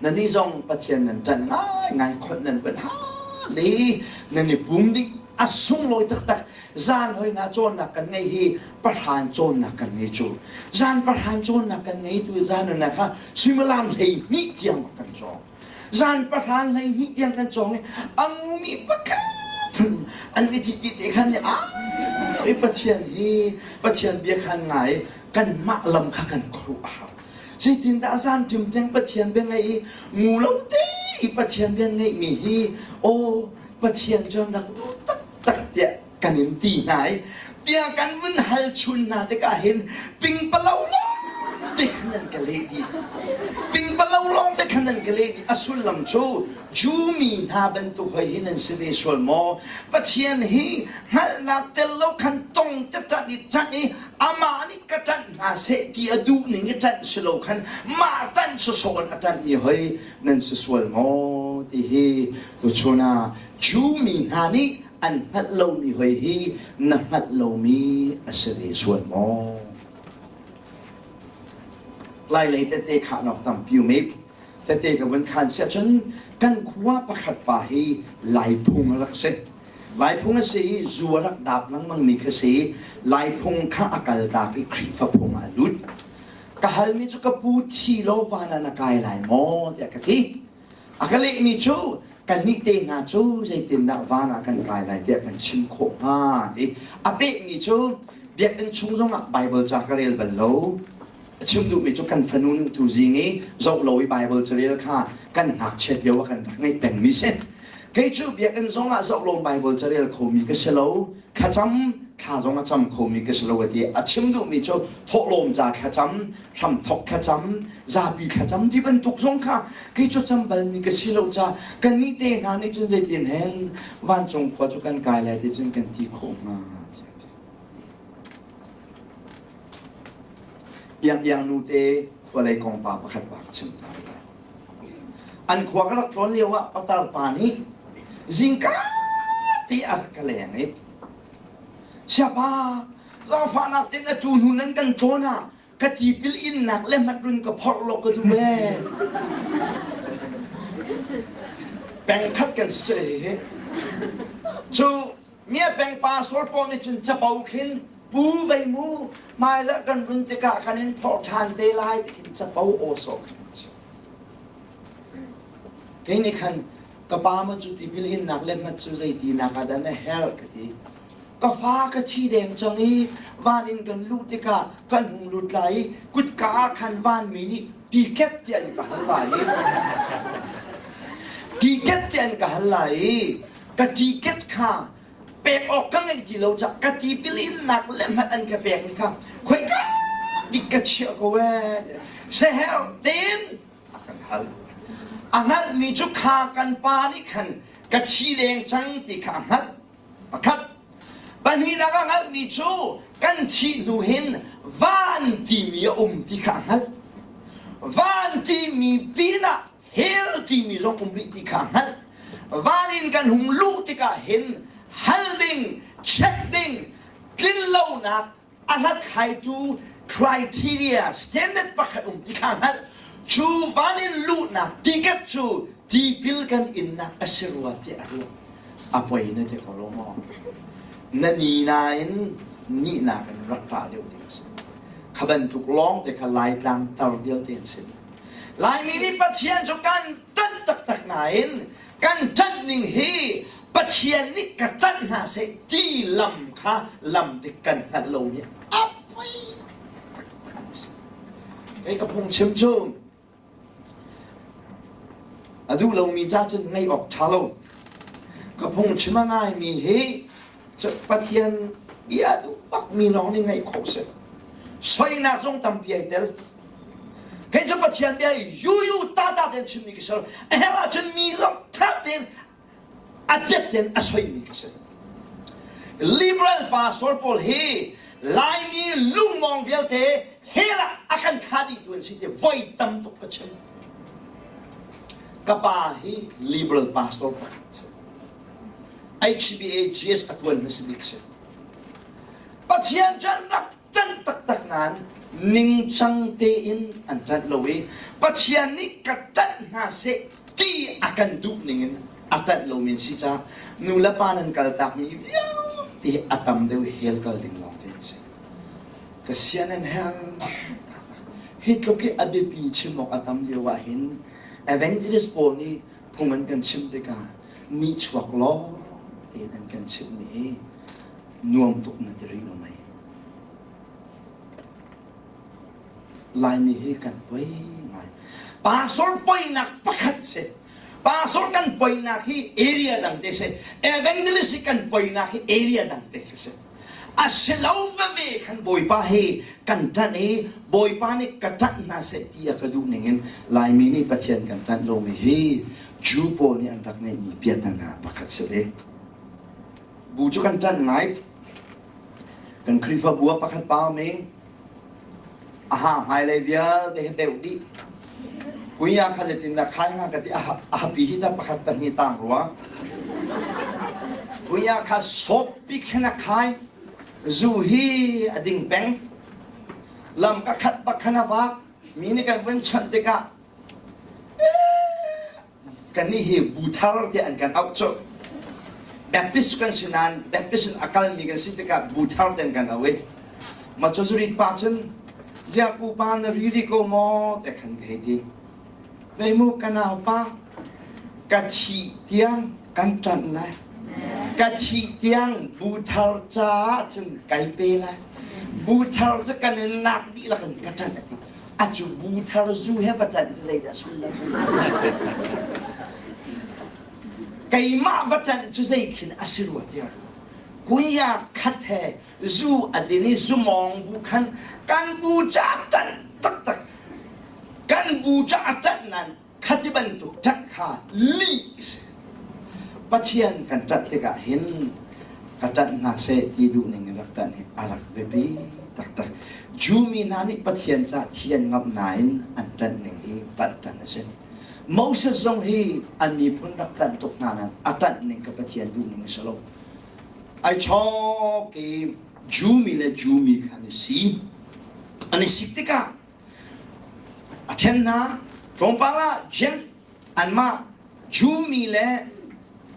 Speaker 1: Nannih zong Pathian nan ṭanh ngaingai khonh nan van hal i nan i pum dih a sunglawi taktak zan hoina cawnnak kan ngei hi pahran cawnnak kan ngei cu zan pahran cawnnak kan ngei tu zan na kha suimilam 12 tiang kan cawng Zan pahran 12 tiang kan cawng i a ngumi pakhat an i thit te khan nih i Pathian hi Pathian bia khan ngai kanmah lam kha kan khuaruah a har. Zeitindah zan ṭim tiang Pathian bia ngaih i ngu lo te i Pathian bia ngeihmi hi aw Pathian cu an rak duh taktak tiah kan in ti hna i bia kan vun hal chun hna tikah hin pingpalo lawng te khan nan ka leh dih pingpalo lawng te khan nan ka leh dih a sullam cu Jew mi hna bantuk hoi hi nan si ve sual maw Pathian hi hngalhnak tel lo khan tong te ṭanh i ṭanh i amah nih ka ṭanh hna seh ti a duh ning i ṭanh si lo khan mah ṭanh sawsawh in a ṭanhmi hoi nan si sual maw ti hi tuchun ah Jew mi hna nih an hngalh lomi hoi hi na hngalh lomi a si ve sual maw? Lailei tete khahnak tampi um i tete ka vun khan siah cun kan khua pakhat pa hi Laiphung a rak si. Laiphung a si i zu a rak dap lengmangmi kha si. Laiphung kha a kaltak i Khrihfa phung ah a lut. Ka halmi cu ka pu thi law van ah na kai lai maw tiah ka ti. A ka lehmi cu kannih te hna cu zeitindah van ah kan kai lai tiah kan chim khawh hnga ti. A pehmi cu biakinn chung zongah Baibal ca ka rel bal lo. A chim duhmi cu kan fanu nu tu zing i zoh lo i Baibal carel kha kan ngakchiat lio ah kan rak ngeih pengmi si. Kei cu biakinn zongah zoh lo Baibal carel khomi ka si lo. Thlacam thla zong a cam khomi ka si lo a ti. A chim duhmi cu thawhlawm ca thlacam, hramthok thlacam, zapi thlacam ti bantuk zong kha kei cu cam balmi ka si lo ca kannih te hna nih cun zeitin hen vancung khua cu kan kai lai ti cun kan ti khawh hnga. Iang nu te khualei kong pa pakhat pa ka chim ta lai. An khua ka rak tlawn lio ah patar pa nih zingka te a rak ka leng i siapa zaangfahnak tein atu hnu nan kan tlawn ah ka tipil innak le hmatrun ka phorh law ka duh ee. Pengkhat kan si he. Cu Mia peng pastor pawl nih cun capo khin pu vei mu hmaizarh kan run tikah kan in phorh ṭhan te lai ti khin capo aw sawh khin a si. Kei nih khan ka pa ma cu tipil innak le hmat cu zeitinak ah dah na herh ka ti. Ka fa ka thi deng cang i van in kan luh tikah kan hung lut lai i kutka ah khan vanmi nih tiket ti an ka hal lai i tiket ti an ka hal lai i ka ticket kha pek awk ka ngeih ti lo cah ka tipil innak le hmanh an ka pek ni kha khoika dik ka chiah ko ee seher tein a kan hal a hngalhmi cu kha kan pa nih khan ka thi leng cang ti kha a hngalh pakhat pahnihnak a hngalhmi cu kan thih hnu hin van timi a um ti kha a hngalh van timi pinah hell timi zong um rih ti kha hngalh van in kan hung luh tikah hin hal ding check ding tlinlonak a hlathlaitu criteria standard pakhat um ti kha hngalh cu van in luhnak ticket cu tipil kan innak a si rua ti a ruah a poi na ti ko lo maw na ni nain nihnak in rak ṭah deuh ding a si kha bantuk lawng te kha laitlang tar vialte an si Laimi nih Pathian cu kan ṭanh taktak nain kan ṭanh ning hi Pathian nih ka ṭanh hna seh ti lam kha lam dik kan hngalh lomi a poi taktak si. Kei ka phungchim cu a duh lomi ca cun ngaih awk ṭha lo. Ka phungchim a ngaimi hi Pathian bia duh bakmi lawng nih ngaih khawh si. Soinak zong tampi ai tel. Kei cu Pathian bia hi yuyu tata tein chimmi ka si lo. A herh ahcun mi zong ṭha tein a piat tein a soimi ka si. Liberal pastor pawl hi Laimi lungmawng vialte hell ah a kan thlah dihtu an si ti voi tam tuk ka chim. Ka pa hi liberal pastor pakhat si. HBA GS a ṭuan hmasa bik si. Pathian cu an rak ṭanh taktak nain ningcang tein an ṭanh lo i Pathian nih ka ṭanh hna seh ti a kan duh ningin a ṭanh lomi an si caah nu le pa nan kaltakmi vialte a tam deuh hell kal ding lawng te an si. Ka sian an herh Hi tluk hi a biapi chim awk a tam lio ah hin evangelist pawl nih phung an kan chimh tikah nihchuak lawng tein an kan chimhmi hi nuam tuk na ti rih lo mei? Laimi hi kan poi ngai. Pastor poinak pakhat si. Pastor kan poinak hi area dang te si. Evangelist hi kan poinak hi area dang te khi si. A si lo veve khan Bawipa hi kan ṭanh i Bawipa nih ka ṭanh hna seh ti a ka duh ningin Laimi nih Pathian kan ṭanh lomi hi Jew pawl nih an rak ngeihmi piahtana pakhat si ve. Bu cu kan ṭanh ngai. Kan Khrihfabu ah pakhat pa um i a ha hmailei vialte hi beuh dih. Kuya kha zeitin dah khai hnga ka ti a hapi hi dah pakhat pahnih tang rua. Kuya kha sawp bik hin a khai. Zu hi a ding peng. Lam ka khat bak khan a vak. Mi nih kan vun chawnh tikah kannih hi bu thar tiah an kan auh cu. Baptist kan si nain Baptist in a kalmi kan si tikah bu thar ten kan au i ma cu zurit pa cun ziah pupa na ri ri ko maw te khan ka hei ti. Vei mu ka naupa ka thih tiang kan ṭanh lai. Ka thih tiang bu thar caah cun kai pe lai. Bu thar cu kan in lak dihlak in ka ṭanh a ti. A cu bu thar zu he va ṭanh cu zeidah sullam? Keimah va ṭanh cu zei khin a si rua tiah kuya khat he zu a din i zumawng bu khan kan bu ca ṭanh taktak kan bu ca a ṭanh nan khati bantuk ṭanh kha lih si. Pathian kan ṭanh tikah hin ka ṭanh hna seh ti duh ning in rak ṭanh hi a rak biapi taktak. Jew mi hna nih Pathian ca thi an ngamh nain an ṭanh ning hi palh ṭanh a si. Moses zong hi an miphun rak ṭanh tuk hna nain a ṭanh ning ka Pathian duh ning a si lo. Ai chawk i Jew mi le Jew mi kha an i si. An i sik tikah a ṭhen hna. Tlawmpal ah Jen anmah Jew mi le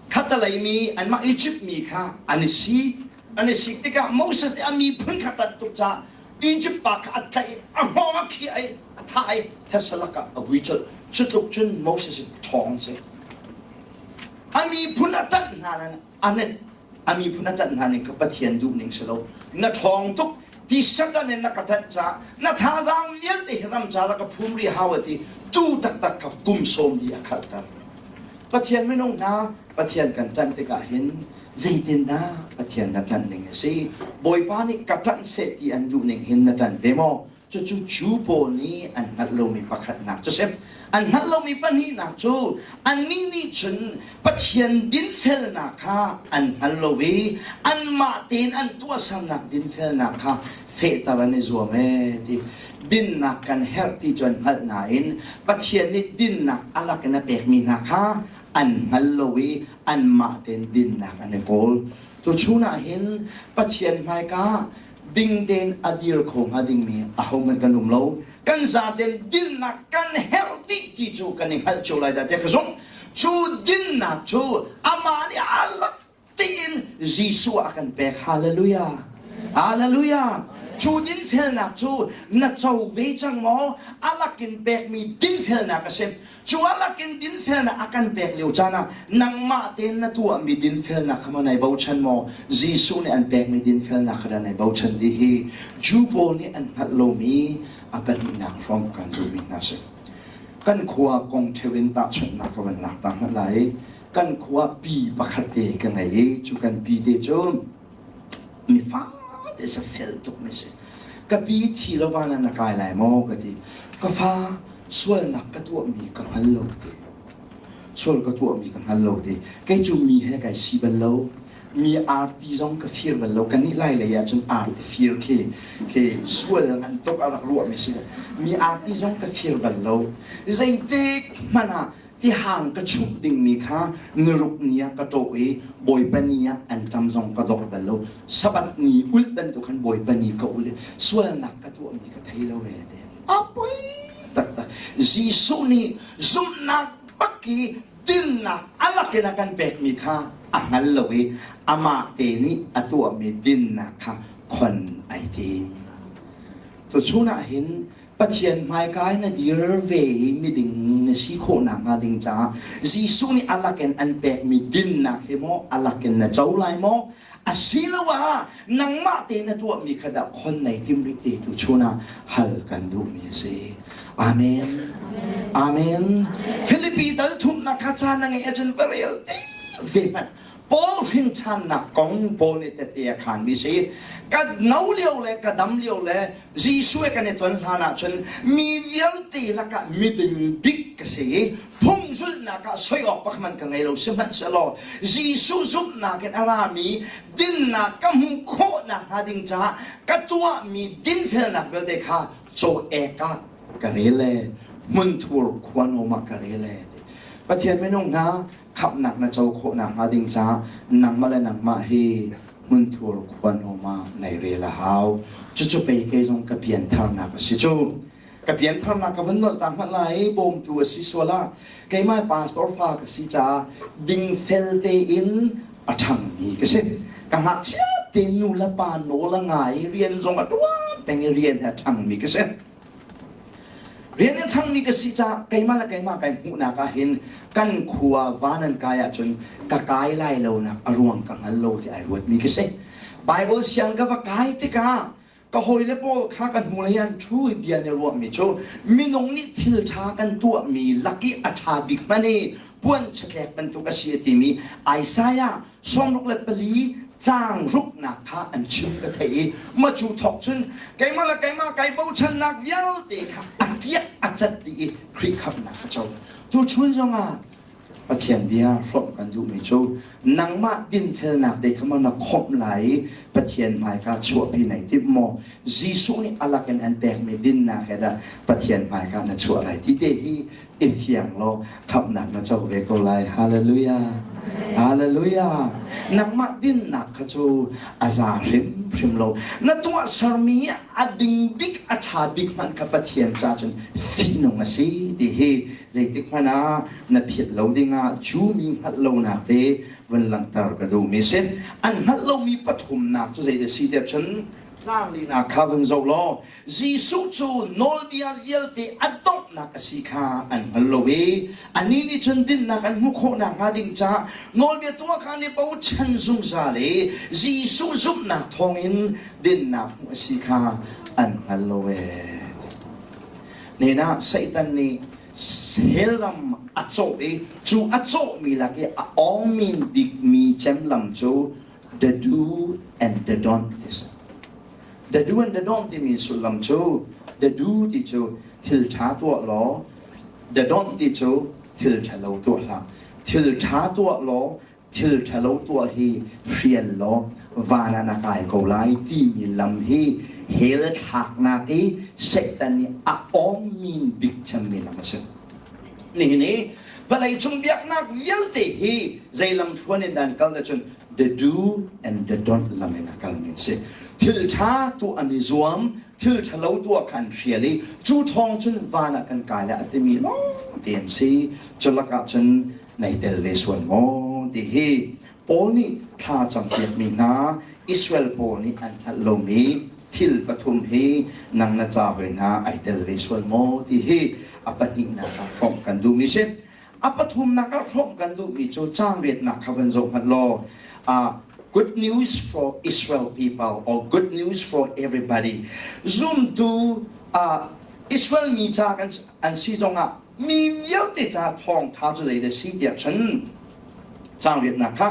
Speaker 1: khatalei mi anmah Egypt mi kha an i si. An i sik tikah Moses nih a miphun kha ṭanh tuk caah Egypt pa kha a tlaih i a hngawng a khiah i a thah i thasa lakah a vui colh. Cu tluk cun Moses hi ṭhawng si. A miphun a ṭanh hna nain a a miphun a ṭanh hna ning kha Pathian duh ning si lo. Na ṭhawng tuk ti Satan in na ka ṭanh caah na thazaang vialte hi ram ca ka phum rih hau a ti tu taktak kha kum sawm li a khalhter. Pathian minung hna Pathian kan ṭanh tikah hin zeitindah Pathian na ṭanh ning a si? Bawipa nih ka ṭanh seh ti an duh ning hin na ṭanh ve maw? Cucu Jew pawl nih an hngalh lomi pakhatnak cu si. An hngalh lomi pahnihnak cu annih nih cun Pathian dinfelnak kha an hngal lo i anmah tein an tuahsernak dinfelnak kha fehter an i zuam ee ti. Dinnak kan herh ti cu an hngalh nain Pathian nih dinnak a lak in a pekmi hna kha an hngal lo i anmah tein dinnak an i kawl. Tuchun ah hin Pathian hmaika ding tein a dir kho hnga dingmi ahohmanh kan um lo. Kan zaten dinnak kan herh dih ti cu kan i hngalh cio lai dah tiah ka zumh. Cu dinnak cu amah nih a lak tiin Jesuh ah a kan pek. Hallelujah. Hallelujah. Cu dinfelnak cu na co ve cang maw? A lakin pekmi dinfelnak a si. Cu a lakin dinfelnak a kan pek lio caan ah nangmah tein na tuahmi dinfelnak kha maw nai bochan maw? Jesuh nih an pekmi dinfelnak kha dah nai bochan ti hi Jew pawl nih an hngalh lomi a pahnihnak hrawng kan duhmi hna si. Kan khua kong ṭheo in tahchunhnak ka van lak ta hmanh lai. Kan khua pi pakhat te ka ngei i cu kan pi te cu mi fate sa fel tuk mi si. Ka pi thi lo van ah na kai lai maw ka ti. Ka fa sualnak ka tuahmi ka hngal lo ti. Sual ka tuahmi ka hngal lo ti. Kei cu mi he kai si bal lo. Mi arti zong ka fir bal lo. Kan nih lai lei ah cun arti fir khi khi sual ngan tuk a rak ruahmi si. Mi arti zong ka fir bal lo. Zeitik hmanh ah tihang ka chumh dingmi kha niruk ni ah ka ṭawh i Bawipa ni ah an ṭam zong ka dok bal lo. Sabbath ni ulh bantuk khan Bawipa ni ka ul i sualnak ka tuahmi ka thei lo ee ti. A poi taktak. Jesuh nih zumhnak bak i dinnak a lakin a kan pekmi kha a hngal lo i amah te nih a tuahmi dinnak kha khon ai tim. Tuchun ah hin Pathian hmaika in na dir ve i miding na si khawh nakhnga ding caah Jesuh nih a lakin an pekmi dinnak hi maw a lakin na co lai maw asiloah nangmah te na tuahmi kha dah khon nei tim rih ti tu chun ah hal kan duhmi a si. Amen. Amen. Filipi dal thumnak kha caan na ngeih ahcun va rel te ve hmanh. Paul hrinṭhannak kong Paul nih tette a khaanmi si. Ka no lio le ka dam lio le Jesuh he kan i ton hlan ahcun mi vialte lakah miding bik ka si i phung zulhnak ah soi awk pakhat ka ngei lo sihmanhsehlaw Jesuh zumhnak in a rami dinnak ka hmuh khawh nakhnga ding caah ka tuahmi dinfelnak vialte kha caw ek ah ka rel e hmunthur khuanawm ah ka rel e Pathian minung hna khamhnak na co khawh nakhnga ding caah nangmah le nangmah hi hmunthur khuanawm ah nei rel a hau. Cucu pei kei zong ka piantharnak a si cu. Ka piantharnak ka vun nolh ta hmanh lai bawmtu a si sual ah keimah pastor fa ka si caah dingfel tein A ṭhangmi ka si. Ka ngakchia tein nu le pa nawl a ngai i rian zong a ṭuan peng i rian he a ṭhangmi ka si. Rian a ṭhangmi ka si caah keimah le keimah kai hmuhnak ah hin kan khua van an kai ahcun ka kai lai lonak a ruang ka hngal lo ti ai ruatmi ka si. Bible siang ka va kai tikah ka hawile pawl kha ka hnulei an ṭhu i bia an i ruahmi cu minung nih thil ṭha kan tuahmi lak i a ṭha bik hmanh i puan chatlek bantuk a si a timi Isaiah 64 caang ruknak kha an chim ka theih i ma cu thawk cun keimah le keimah kai bochannak vialte kha a kiak a cat dih i Khrih khamhnak ka co. Tuchun zongah Pathian bia hrawmh kan duhmi cu nangmah dinfelnak te kha maw na khawmh lai i Pathian hmaika chuahpi nai timh maw? Jesuh nih a lakin an pekmi dinnak he dah Pathian hmaika na chuah lai ti te hi i fiang law khamhnak na co ve ko lai. Hallelujah. Hallelujah. Nangmah dinnak kha cu a za hrimhrim lo. Na tuahsermi a ding bik, a ṭha bik hmanh kha Pathian ca cun fihnung a si ti hi zeitik hmanh ah na philh lo dingah Jew mi hngalh lonak te vun langhter ka duhmi si. An hngalh lomi pathumnak cu zeidah si tiah cun tlanglinak kha vun zoh law Jesuh cu nawlbia vialte a donghnak a si kha an hngal lo i anih nih cun dinnak an hmuh khawh nakhnga ding caah nawlbia tuah kha an i bochan zungzal i Jesuh zumhnak thawngin dinnak hmuh a si kha an hngal lo ee. Nena Satan nih hell ram a cawh i cu a cawhmi lak i a awngmin bikmi cem lam cu the do and the don't ti si. The do and the don't timi sullam cu the do ti cu thil ṭha tuah law the don't ti cu thil ṭhalo tuah hlah. Thil ṭha tuah law thil ṭhalo tuah hi hrial law van ah na kai ko lai timi lam hi hell thlaknak i Satan nih a awngmin bik cemmi lam a si. Nihin hi vawleicung biaknak vialte hi zei lamthluan in dah an kal cun the do and the don't lam in a kalmi an si. Thil ṭha tuah an i zuam, thil ṭhalo tuah kha an hrial i cu thawng cun van ah kan kai lai a timi lawng te an si. Cu lakah cun nei tel ve sual maw ti hi Paul nih thla campiakmi hna Israel pawl nih an hngalh lomi thil pathum hi nang na ca hoi hna ai tel ve sual maw ti hi a pahnihnak ah hrawmh kan duhmi si. A pathumnak ah hrawmh kan duhmi cu caang riatnak kha van zoh hmanh law uh, good news for Israel people or good news for everybody. Zumtu uh, Israel mi ca kan an si zongah mi vialte ca thawngtha cu zeidah si tiah cun caang riatnak kha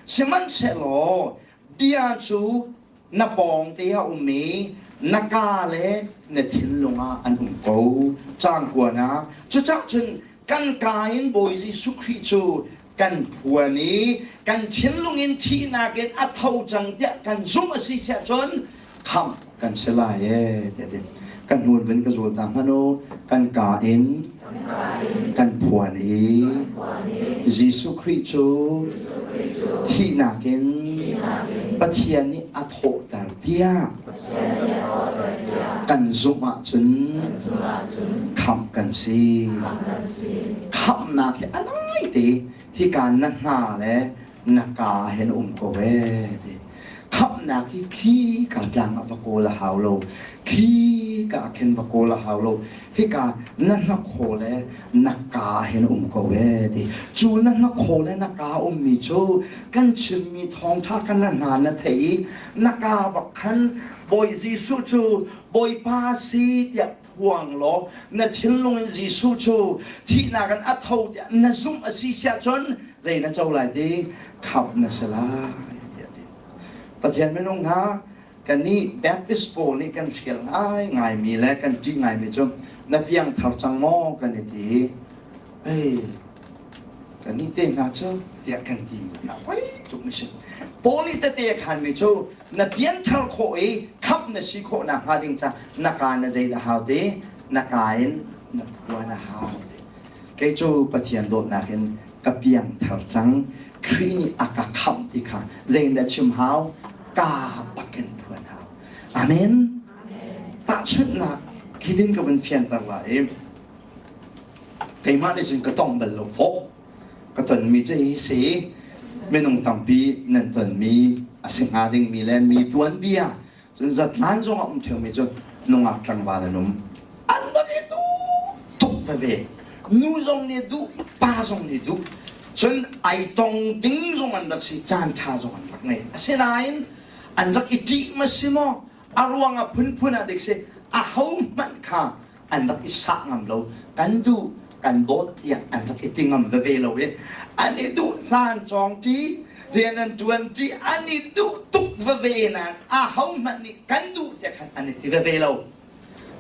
Speaker 1: sihmanhsehlaw bia cu na pawng te a um i na ka le na thinlung ah an um ko caang kuanak cucah cun kan ka in Bawi Jesuh Khrih cu kan phuan i kan thinlung in thihnak in a tho cang tiah kan zumh a si siah cun khamh kan si lai ee tiah ti kan hmun vun ka zul ta hmanh u kan ka in kan phuan i Jesuh Khrih cu thihnak in Pathian nih a thawhter tiah kan zumh ahcun khamh kan si. Khamhnak hi a nai te hika na hna le na ka hin um ko ee ti. Khamhnak hi khi ka tlang ah va kawl a hau lo. Khi ka khin va kawl a hau lo. Hika na hnakhaw le na ka hin um ko ee ti. Cu na hnakhaw le na ka ummi cu kan chimmi thawngtha kan na hna na theih i na ka bak khan Bawi Jesuh cu Bawipa si tiah phuang law na thinlung in Jesuh cu thihnak in a tho tiah na zumh a si siah cun zei na co lai ti khamh na si lai tiah ti. Pathian minung hna kannih Baptist pawl nih kan hrial ngaingaimi le kan ṭih ngaimi cu na piangthar cang maw kan i ti ei kannih te hna cu tiah kan ti mi kha poi tuk mi si. Paul nih tete a khanmi cu na pianthar khawh i khamh na si khawh nakhnga ding ca na ka na zeidah hau te na ka in na phuan a hau te kei cu Pathian dawtnak in ka piangthar cang Khrih nih a ka khamh ti kha zeidah chim hau ka bakin phuan hau amen tahchunhnak hi din ka vun fianter lai keimah nih cun ka tong bal lo fawh ka tonmi cu hi si. Minung tampi nan tonmi a si hnga dingmi le mi tuanbia cun zatlan zong a um ṭheumi cu nungak tlangval an um. An rak i duh tuk veve. Nu zong nih duh, pa zong nih duh. Cun ai tong ding zong an rak si, caan ṭha zong an rak ngei. Asinain an rak i ṭih ma si maw? A ruang a phunphun ah dik si, ahohmanh kha an rak i sah ngam lo kan duh kan dawt tiah an rak i ti ngam veve lo i an i duh hlan cawng ṭi rian an ṭuan ṭi an i duh tuk veve nain ahohmanh nih kan duh tiah khan an i ti veve lo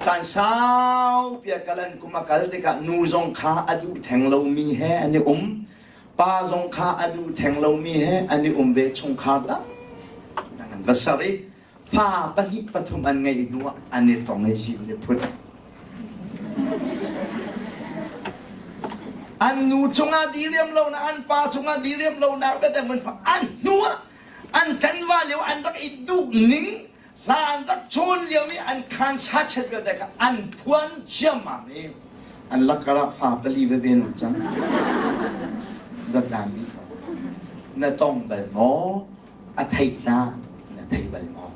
Speaker 1: caan saupi a kal an kum a kal tikah nu zong kha a duh theng lomi he an i um pa zong kha a duh theng lomi he an i um ve chungkhar dang an va ser i fa pahnih pathum an ngeih hnu ah an i tong i zin i phut. An nu cungah diriam lonak, an pa cungah diriam lonak vialte mun an hnu ah an tlanva lio an rak i duh ning hla an rak cawn lio i an khan sa chet vialte kha an phuan ciammam i an lakar ah fa pali veve nu cang zatlan dih ko na tong bal maw a theih hna na thei bal maw?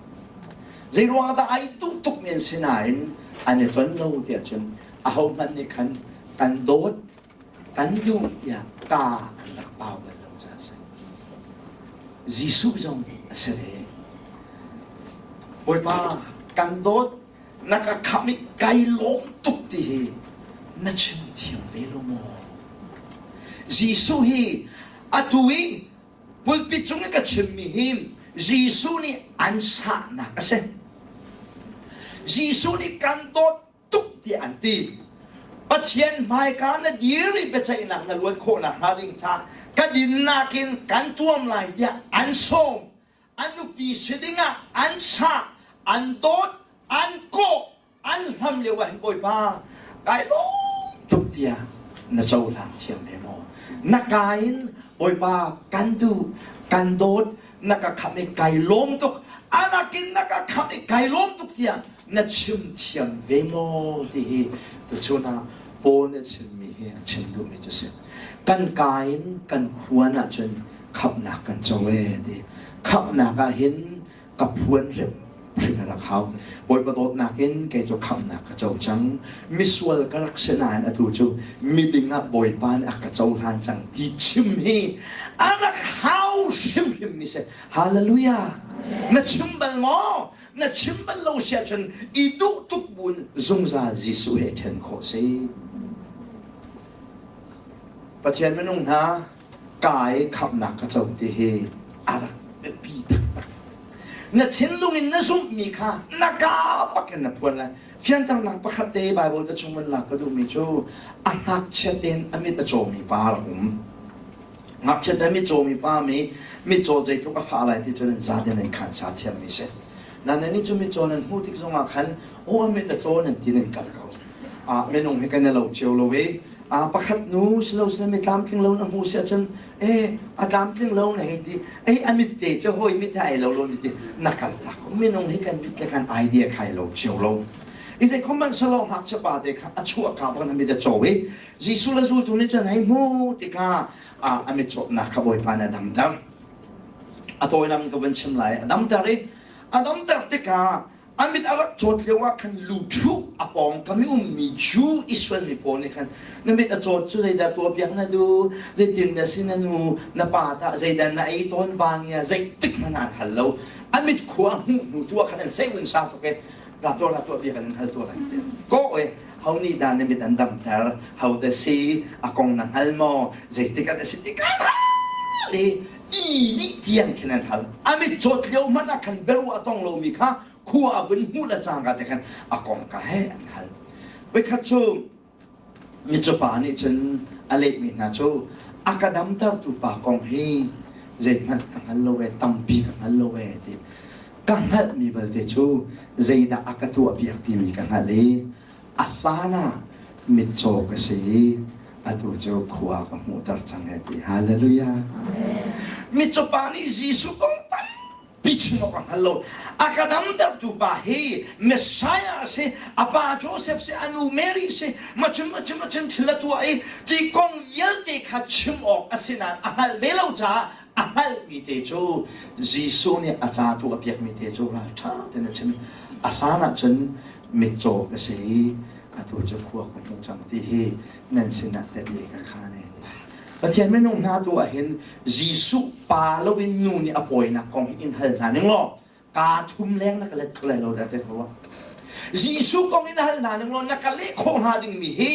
Speaker 1: Zeiruang dah ai duh tuk men si nain an i ton lo tiah cun ahohmanh nih khan kan dawt kan duh tiah ka an rak pau bal lo caah a si. Jesuh zong a si ve. Bawipa kan dawt na ka khamh i kai lawm tuk ti hi na chim thiam ve lo maw? Jesuh hi atu i Pulpit cung i ka chimmi hi Jesuh nih an sahnak a si. Jesuh nih kan dawt tuk tiah an ti. Pathian hmaika na dir i biaceihnak na luan khawhnak hnga ding ca ka dinnak in kan tuam lai tiah an sawm. A nupi si dingah an sah, an dawt, an kawh, an hlam lio ah hin Bawipa kai lawm tuk tiah na cohlang thiam ve maw? Na ka in Bawipa kan duh kan dawt na ka khamh i kai lawm tuk alakin na ka khamh i kai lawm tuk tiah na chim thiam ve maw ti hi tuchun ah Paul nih a chimmi hi a chim duhmi cu si. Kan ka in kan khuan ahcun khamhnak kan co ee ti. Khamhnak ah hin ka phuan hrimhrim a rak hau. Bawipa dawtnak in kei cu khamhnak ka co cang. Misual ka rak si nain atu cu miding ah Bawipa nih a ka cohlan cang ti chim hi a rak hau hrimhrim mi si. Hallelujah! Na chim bal maw? Na chim bal lo si ahcun i duh tuk buin zungzal Jesuh he ṭhen khawh si. Pathian minung hna kai khamhnak ka co ti hi a rak biapi taktak. Na thinlung in na zumhmi kha na ka bak in na phuan lai. Fianternak pakhat te Bible ka chung van lak ka duhmi cu a ngakchia tein a mit a cawmi pa a rak um. Ngakchia te mit cawmi pa mi mitcaw zeitluk a fah lai ti cu nan za te nan khan sa thiammi si. Na nan cu mitcaw nan hmuh tik zongah khan aw a mit a caw nan ti nan kal ko. Ah minung hi kan i lo cio lo i pakhat nu silo silo mi tlamtling lo na hmu si ahcun eh a tlamtling lo na hei ti ei a mit te cu hawi mit he ai lo lo ni ti na kal tak minung hi kan mit le kan idea khai lo cio lo i zei khom man salo ngakchia pa te kha a chuah ka bak na mit a caw i Jesuh le zultu nih cun hei hmu tikah a mit cawtnak kha Bawipa nih a damter a tawilam ka vun chim lai a damter i a damter tikah A mit a rak cawt lio ah khan luṭhu a pawngkam i ummi Jew Israel mi pawl nih khan na mit a cawt cu zeidah tuahpiak na duh zeitin na si na nu na pa tah zeidah na ei tawn bangia zeitik hmanh an hal lo a mit khua a hmuh hnu tu ah khan an sei un sa tuk e ra tuah ra tuah biak an hal tuah kan ti ko e ho nih dah na mit an damter ho dah si a kong na hngal maw zeitik ah dah si ti kan hal i i dih tiang khin an hal a mit cawt lio hmanh ah khan biaruah a tong lomi kha khua a vun hmuh le cangka te khan a kong ka he an hal voikhat cu mitcawpa nih cun a lehmi hna cu a ka damtertu pa kong hi zeihmanh ka hngal lo e tampi ka hngal lo e ti ka hngalhmi balte cu zeidah a ka tuahpiak timi ka hngalh i A hlan ah mitcaw ka si i atu cu khua ka hmuhter cang he ti. Hallelujah. Mitcaw pa nih Jesuh kong tampi chim awk a hngal lo. A ka damtertu pa hi Messiah a si, a pa Joseph si, a nu Mary si, macun macun macun thil a tuah i ti kong vialte kha chim awk a si nain a hngalh ve lo caah A hngalhmi te cu Jesuh nih a ca tu a piakmi te cu ralṭha tein a chim. A hlan ahcun mitcaw ka si i atu cu khua ka hmu cang ti hi nan sinah tehte ka khaan e. Pathian minung hna tu ahhin Jesuh pa loin nu nih a pawinak kong hi in hal hna ning law kaa thum leng na ka let kho lai lo dah te ko Jesuh kong in hal hna ning law na ka leh khawh hnga dingmi hi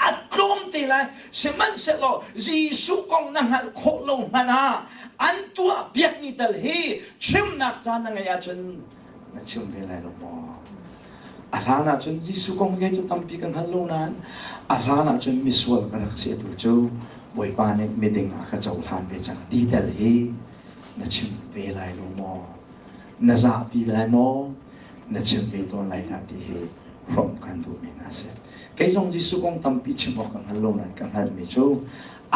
Speaker 1: a tlawm te lai. Sihmanhsehlaw Jesuh kong na hngalh khawh lo hmanh ah an tuah piakmi tal hi chimnak caan na ngeih ahcun na chim ve lai lo maw? A hlan ahcun Jesuh kong hi cu tampi ka hngal lo nain a hlan ahcun misual ka rak si atu cu Bawipa nih miding a ka cohlan ve cang ti tel hi na chim ve lai lo maw? Na zahpi lai maw? Na chim ve tawn lai dah ti hi hrawmh kan duhmi hna si. Kei zong Jesuh kong tampi chim awk ka hngal lo nain ka hngalhmi cu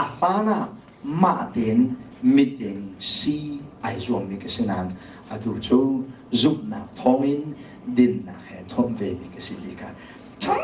Speaker 1: a hlan ah mah tein miding si ai zuammi ka si nain atu cu zumhnak thawngin dinnak he thawmh vemi ka si ti kha ṭha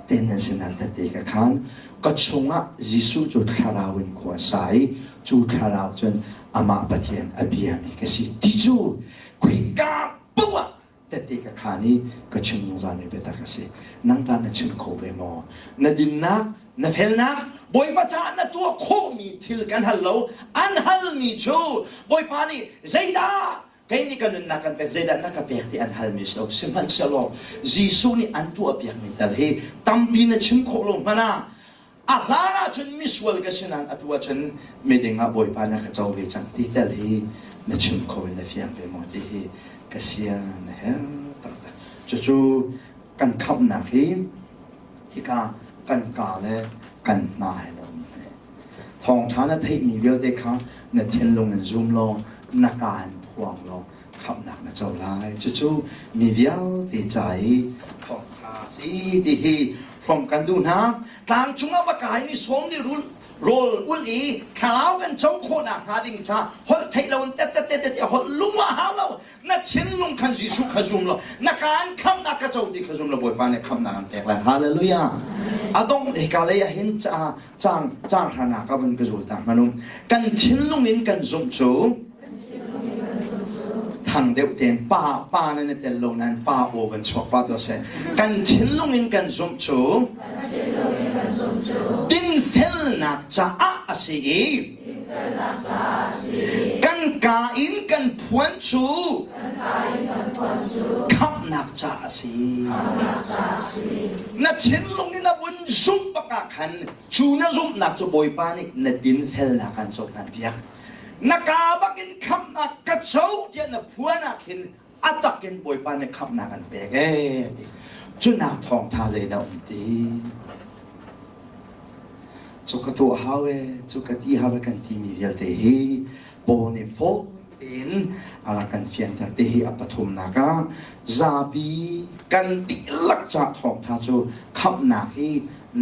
Speaker 1: tein nan sinah tette ka khaan. Ka chungah Jesuh cu thlarau in khua a sa i cu thlarau cun amah Pathian a biami ka si ti cu khika paoh ah tette ka khaan i ka chim zungzalmi biatak a si. Nang ta na chim kho ve maw? Na dinnak, na felnak, Bawipa caah na tuah khawhmi thil kan hal lo. An halmi cu Bawipa nih zeidah kei nih ka nunnak kan pek, zeidah na ka pek ti an halmi si lo. Sihmanhsehlaw Jesuh nih an tuahpiakmi tal hi tampi na chim khawh lo hmanh ah A hlan ahcun misual ka si nain atu ahcun miding ah Bawipa na ka co ve cang ti tel hi na chim kho in na fiang ve maw ti hi ka sia na herh taktak. Cucu kan khamhnak hi hika kan ka le kan hna he lo Thawngṭha na theihmi vialte kha na thinlung in zum law na ka in phuang law khamhnak na co lai. Cucu mi vialte ca i thawngṭha si ti hi hrawm kan duh hna. Tlang cungah va kai mi sawm nih rul rawl ulh i thlarau kan co khawhnak hnga ding ca holh theih lo in tet tet tet tet holh lung ah hau lo na thinlung khan Jesuh kha zum law na kaan khamhnak ka co ti kha zum law Bawipa nih khamhnak an pek lai hallelujah a dongh hika lei ah hin ca cang cang hranak a vun ka zul ta hmanum kan thinlung in kan zumh cu thang deuh tein pa pa nan i tel lo nain pa aw kan chuak pa to seh kan thinlung in kan zumh cu dinfelnak caah a si i kan ka in kan phuan cu khamhnak caah a si na thinlung in a vun zumh bak ah khan cu na zumhnak cu Bawipa nih na dinfelnak an cohlan piak Na kaa bakin khamhnak ka co tiah na phuan ah khin a takin Bawipa nih khamhnak an pek ee ti. Cunak thawngtha zeidah um ti? Cu ka tuah hau ee, cu ka ti hau ee kan timi vialte hi Paul nih fawi tein a rak kan fianter te hi a pathumnak ah zapi kan dihlak ca thawngtha cu khamhnak hi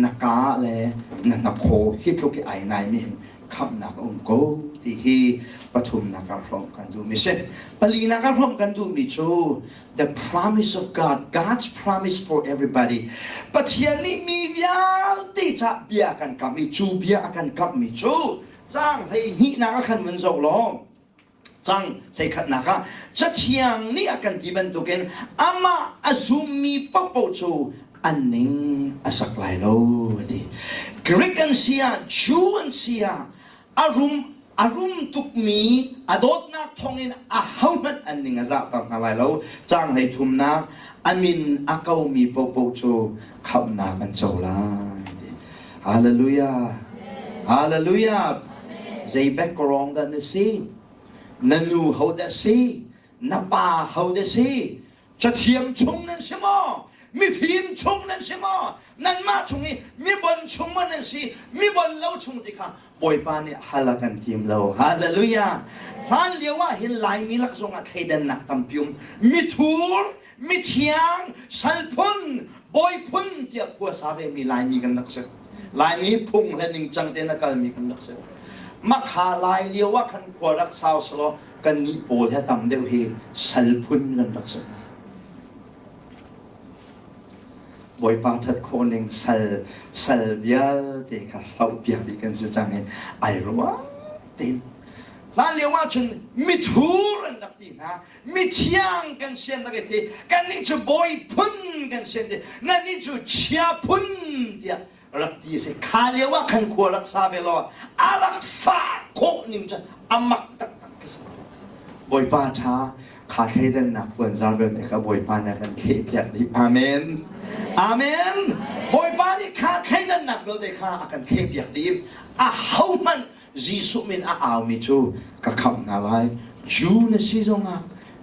Speaker 1: na kaa le na hnakhaw hi tluk i ai naimi hin khamhnak a um ko ti hi pathumnak ah hrawmh kan duhmi si. Palinak ah hrawmh kan duhmi cu the promise of God, God's promise for everybody. Pathian nih mi vialte ca bia a kan kamh i cu bia a kan kamhmi cu caang 12nak ah khan vun zoh law cang hleikhatnak ah cathiang nih a kan ti bantukin amah a zummi paohpaoh cu an ning a sak lai lo a ti Greek an si ah Jew an si ah a rum a rum tukmi a dawtnak thawngin a hohmanh an ning a zahter hna lai lo cang hlei thumnak a min a komi paohpaoh cu khamhnak an co lai Hallelujah. Hallelujah. Zei background dah na si? Na nu ho dah si? Na pa ho dah si? Cathiam chung nan si maw? Mifim chung nan si maw? Nanmah chung i mibon chung maw nan si? Mibon lo chung ti kha Bawipa nih hal a kan tim lo. Hallelujah. Hlan lio ah hin Laimi lak zongah thleidannak tampi um. Mithur, mithiang, salphun, bawiphun tiah khua sa vemi Laimi kan rak si. Laimi phung le ningcang tein a kalmi kan rak si. Makha lai lio ah khan khua rak sau selaw kan nih pawl he tam deuh hi salphun kan rak si. Bawipa that khawh ning sal sal vialte kha hloh piak dih kan si cang i ai ruang tein. Hlan lio ahcun mithur an rak ti hna. Mithiang kan si an rak i ti. Kannih cu bawi phun kan si an ti. Nannih cu chia phun tiah rak ti a si. Kha lio ah khan khua rak sa ve law a rak fah khawh ning cu a mak taktak ka si. Bawipa ṭha kha thleidannak puanzar vialte kha Bawipa nih a kan thlehpiak dih. Amen. Amen. Bawipa nih kha thleidannak vialte kha a kan thlehpiak dih. A hohmanh Jesuh min a aumi cu ka khamh hna lai. Jew na si zongah,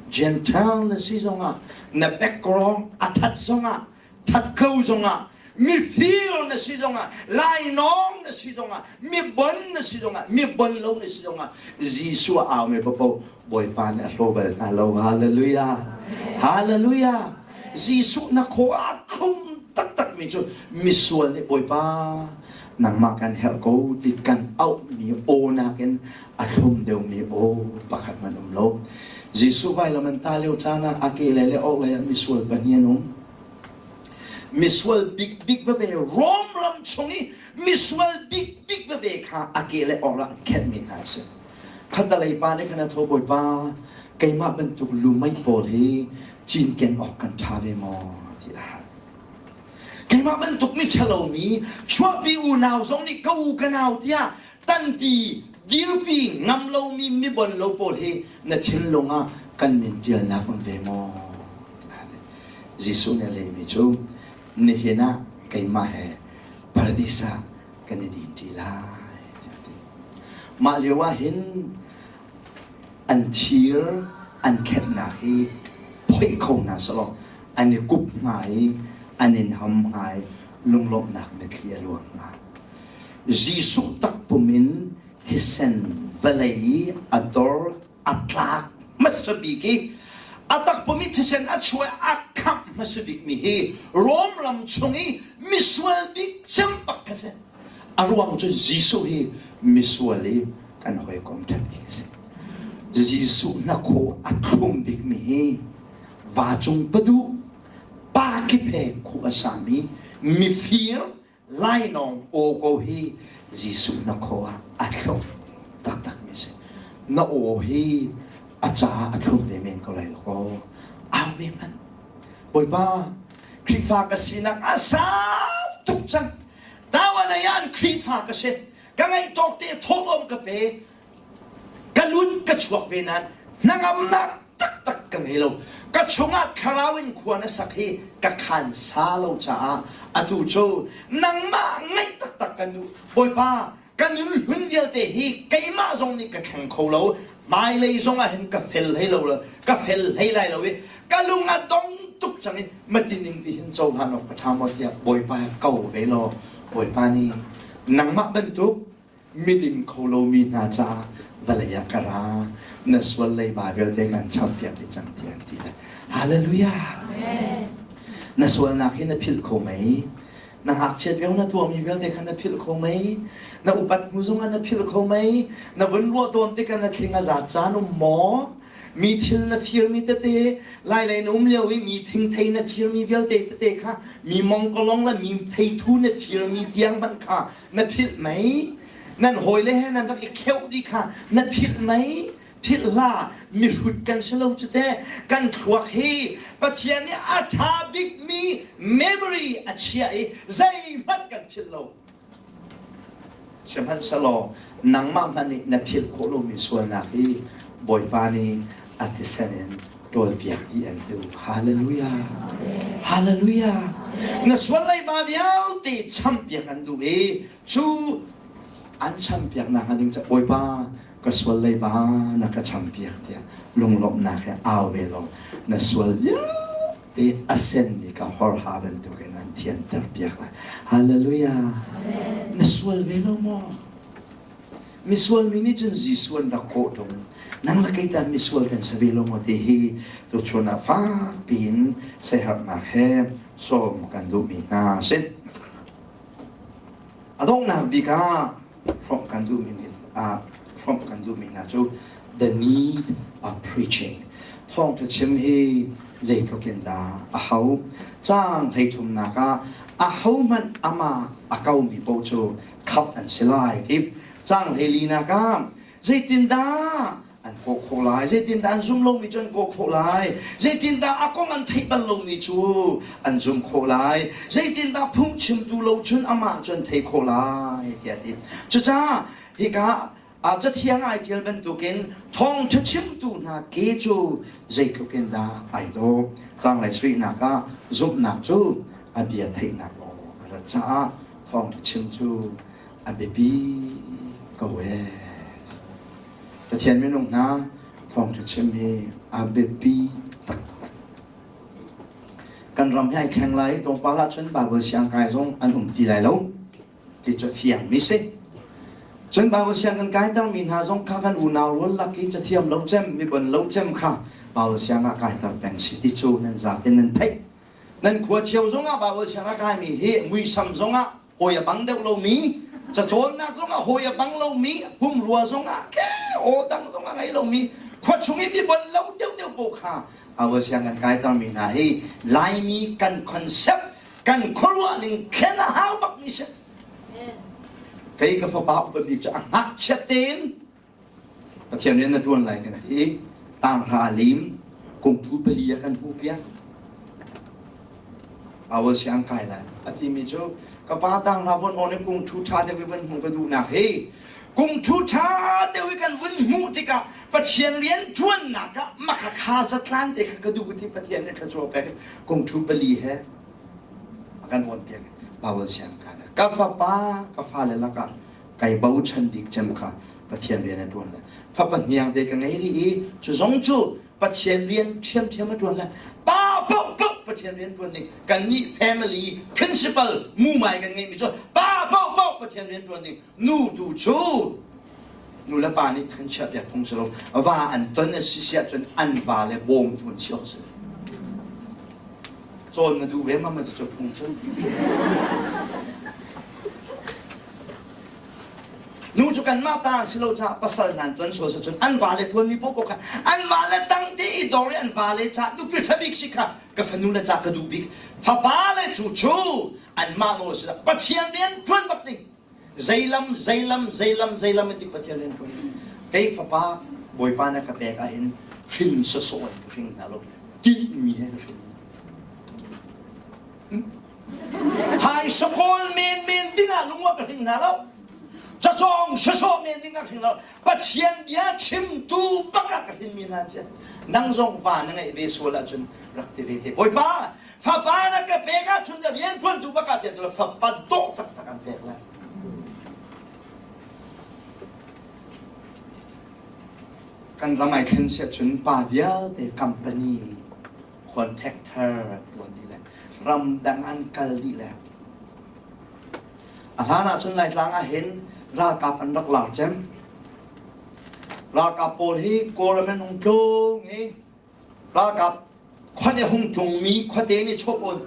Speaker 1: Gentile na si zongah, na background a ṭhat zongah, ṭhat ko zongah, mifir na si zongah, lainawng na si zongah, mibon na si zongah, mibon lo na si zongah, Jesuh a aumi paoh Bawipa nih a hlaw bal hna lo. Hallelujah. Hallelujah. Jesuh na khaw a thlum taktakmi cu misual nih Bawipa nangmah kan herh ko ti kan auhmi aw nakin a thlum deuhmi aw pakhat hmanh um lo. Jesuh vailam an ta lio caan ah a ke lei le orhlei ah misual pahnih an um. Misual bikbik veve Rom ram chung i misual bikbik veve kha a ke le orh ah an khenhmi hna a si. Khatalei pa nih khan a tho Bawipa keimah bantuk lumei pawl hi cinken awk kan ṭha ve maw ti a hal. Keimah bantuk mi ṭhalomi chuahpi unau zong nih ka u ka nau tiah tanpi dirpi ngam lomi mibon lo pawl hi na thinlung ah kan min ṭialnak um ve maw? Jesuh nih a lehmi cu nihin ah keimah he paradis ah kan i din ṭi lai tiah a ti. Mah lio ah hin an thir an khenhnak hi phoih kho hna selaw an i kup hnga i an in ham hnga i lunglawmhnak mitthli a luang hnga. Jesuh takpum in thisen vawlei i a dor a tlak hmasa bik i a takpum i thisen a chuah a khamh hmasa bikmi hi Rom ram chung i misual bik cem bak kha si. A ruang cu Jesuh hi misual i kan hawikom ṭha bik a si. Jesuh hnakhaw a thlum bikmi hi vacung paduh pa kip he khuh a sami mifir lainawng aw ko hi Jesuh na khaw ah a thlum taktakmi a si. Na aw hi a caah a thlum ve men ko lai kaw au ve hmanh. Bawipa, Khrihfa ka sinak a sau tuk cang. Tawan Khrihfa ka si. Ka ngaih tawk te thawhlawm ka pe. Ka lut ka chuak ve nain hnangamnak taktak ka ngei lo. Ka chungah thlarau in khua na sak hi ka khan sa lo caah atu cu nangmah ngaih taktak kan duh. Bawipa, ka nun hlun vialte hi keimah zong nih ka thleng kho lo. Hmailei zong ah hin ka fel hlei lo, ka fel hlei lai lo i ka lung a dong tuk cang i matining ti hin cohlan awk ka ṭha maw tiah Bawipa ko ve law Bawipa nih nangmah bantuk miding kho lomi hna caah vawlei ah ka ra na sual leiba vialte kan champiak dih cang tiah an ti le hallelujah na sualnak hi na philh kho mei na ngakchiat lio na tuahmi vialte kha na philh kho mei na upat hnu zongah na philh kho mei na vun ruah tawn tikah na thling a zat caan um maw mi thil na firmi tete lailei na um lio i mi thingthei na firmi vialte tete kha mi mongkolong le mi theithu na firmi tiang hmanh kha na philh mei nan hawile he nan rak i kheuh dih kha na philh mei philh hlah mihrut kan si lo cu teh kan thluak hi Pathian nih a ṭha bikmi memory a chiah i zeihmanh kan philh lo sihmanhsehlaw nangmah hmanh nih na philh khawh lomi sualnak hi Bawipa nih a thisen in ṭawlpiak dih an duh. Hallelujah. Hallelujah. Na sual leiba vialte champiak an duh i cu an champiak nak ding ca Bawipa ka sual leiba na ka champiak tiah lunglawmhnak he au ve law na sual vialte a senmi ka horha bantukin an thianter piak lai. Hallelujah. Na sual ve lo maw? Misual mi nih cun Jesuh an rak kawh ṭung. Nang le kei tah misual kan si ve lo maw ti hi tuchun ah fakpi in siaherhnak he sawm kan duhmi hna a si. A donghnak bik ah hrawmh kan duhmi ah hrawmh kan duhmi hna cu the need of preaching. Thawngṭha chim hi zeitluk in dah a hau. Caang hleithumnak ah ahohmanh amah a komi paoh cu khamh an si lai ti. Caang hleilinak ah. Zeitindah an kawh khawh lai? Zeitindah an zum lomi cu an kawh khawh lai? Zeitindah a kong an theih bal lomi cu an zum khawh lai? Zeitindah phungchimtu lo cun amah cu an theih khawh lai? tiah a ti. Cucaah hika ah Cathiang ai ṭial bantukin thawngṭha chimtu hna ke cu zeitluk in dah ai dawh. Canglei suihnak ah zumhnak cu a bia theihnak aw a rat caah thawngṭha chim cu a biapi ko ee. Pathian minung hna thawngṭha chim hi a biapi taktak. Kan ram hi ai thleng lai tlawmpal ahcun Baibal siangkai zong an um ti lai lo ti cu fiangmi si. Cun Baibal siang kan kaitermi hna zong kha kan unau rual lak i cathiam lo cem, mibon lo cem kha Baibal siang ah kaiter peng si ti cu nan zaten nan theih. Nan khua cio zongah Baibal siang a kaimi hi muisam zongah hawi a bang deuh lomi cacawnnak zongah hawi a bang lomi pumrua zongah ke aw dang zongah ngei lomi khua chung i mi bon lo deuh deuh paoh kha awa siang kan kaitermi hna hi Laimi kan concept kan khuaruah ning thlen a hau bak mi si kei ka fapa upa bik cu a ngakchiat tein Pathian rian na ṭuan lai kan ti. Tanghra lim kungfu pali a kan hmuh piak. Awal siang kai lai. A timi cu ka pa tanghra von on i kungṭhu ṭha deuh i von hmuh ka duhnak hi kungṭhu ṭha deuh i kan vun hmuh tikah Pathian rian ṭuannak ah makhakha zatlan te kha ka duh ti Pathian nih thluachuah pek kungṭhu pali he a kan on piak. Bawal siang kai lai. Ka fapa ka fale lakah kai bochan bik cem kha Pathian rian a ṭuan le fapa hniang te ka ngei rih i cu zong cu Pathian rian ṭhiamṭhiam a ṭuan le pa paohpaoh Pathian rian ṭuan ding kannih family principal mumai kan ngeihmi cu pa paohpaoh Pathian rian ṭuan ding nu tu cu nu le pa nih kan chiahpiak phung si lo va an ton a si siah cun an va le bawmtu an si awk si cawn na duh ve ma ma cu phung cu Nu cu kanmah ta an si lo caah pasal hna an tuan sual cun an vale tuanmi paohpaoh kha an vale tang te i dor i an vale caah nupi ṭha bik si kha ka fanu le ca ka duh bik fapa le cu cu anmah nawl si Pathian rian ṭuan bak ding zeilam zeilam zeilam zeilam in Pathian rian ṭuan kei fapa Bawipa na ka pek ahhin hrin sawsawh in ka hring hna lo tinhmi he ka hring hna Hai sakawl menmen dingah lung a ka hring hna lo. Cacawng sawsawh men ding a hring lo. Pathian bia chimtu bak ah ka hrinmi hna si. Nang zong va na ngeih ve sual ahcun rak ti ve te. Bawipa, fapa na ka pek ahcun na rian ṭuantu bak ah tiah fapa dawh taktak an pek lai. Kan ram ai thlen siah cun pa vialte company contractor an tuan dih le ramdang an kal dih le a hlan ahcun Laitlang ah hin ralkap an rak lar cem ralkap pawl hi Kawlram an hung tlung i ralkap khuate hung tlungmi khuate nih chawp on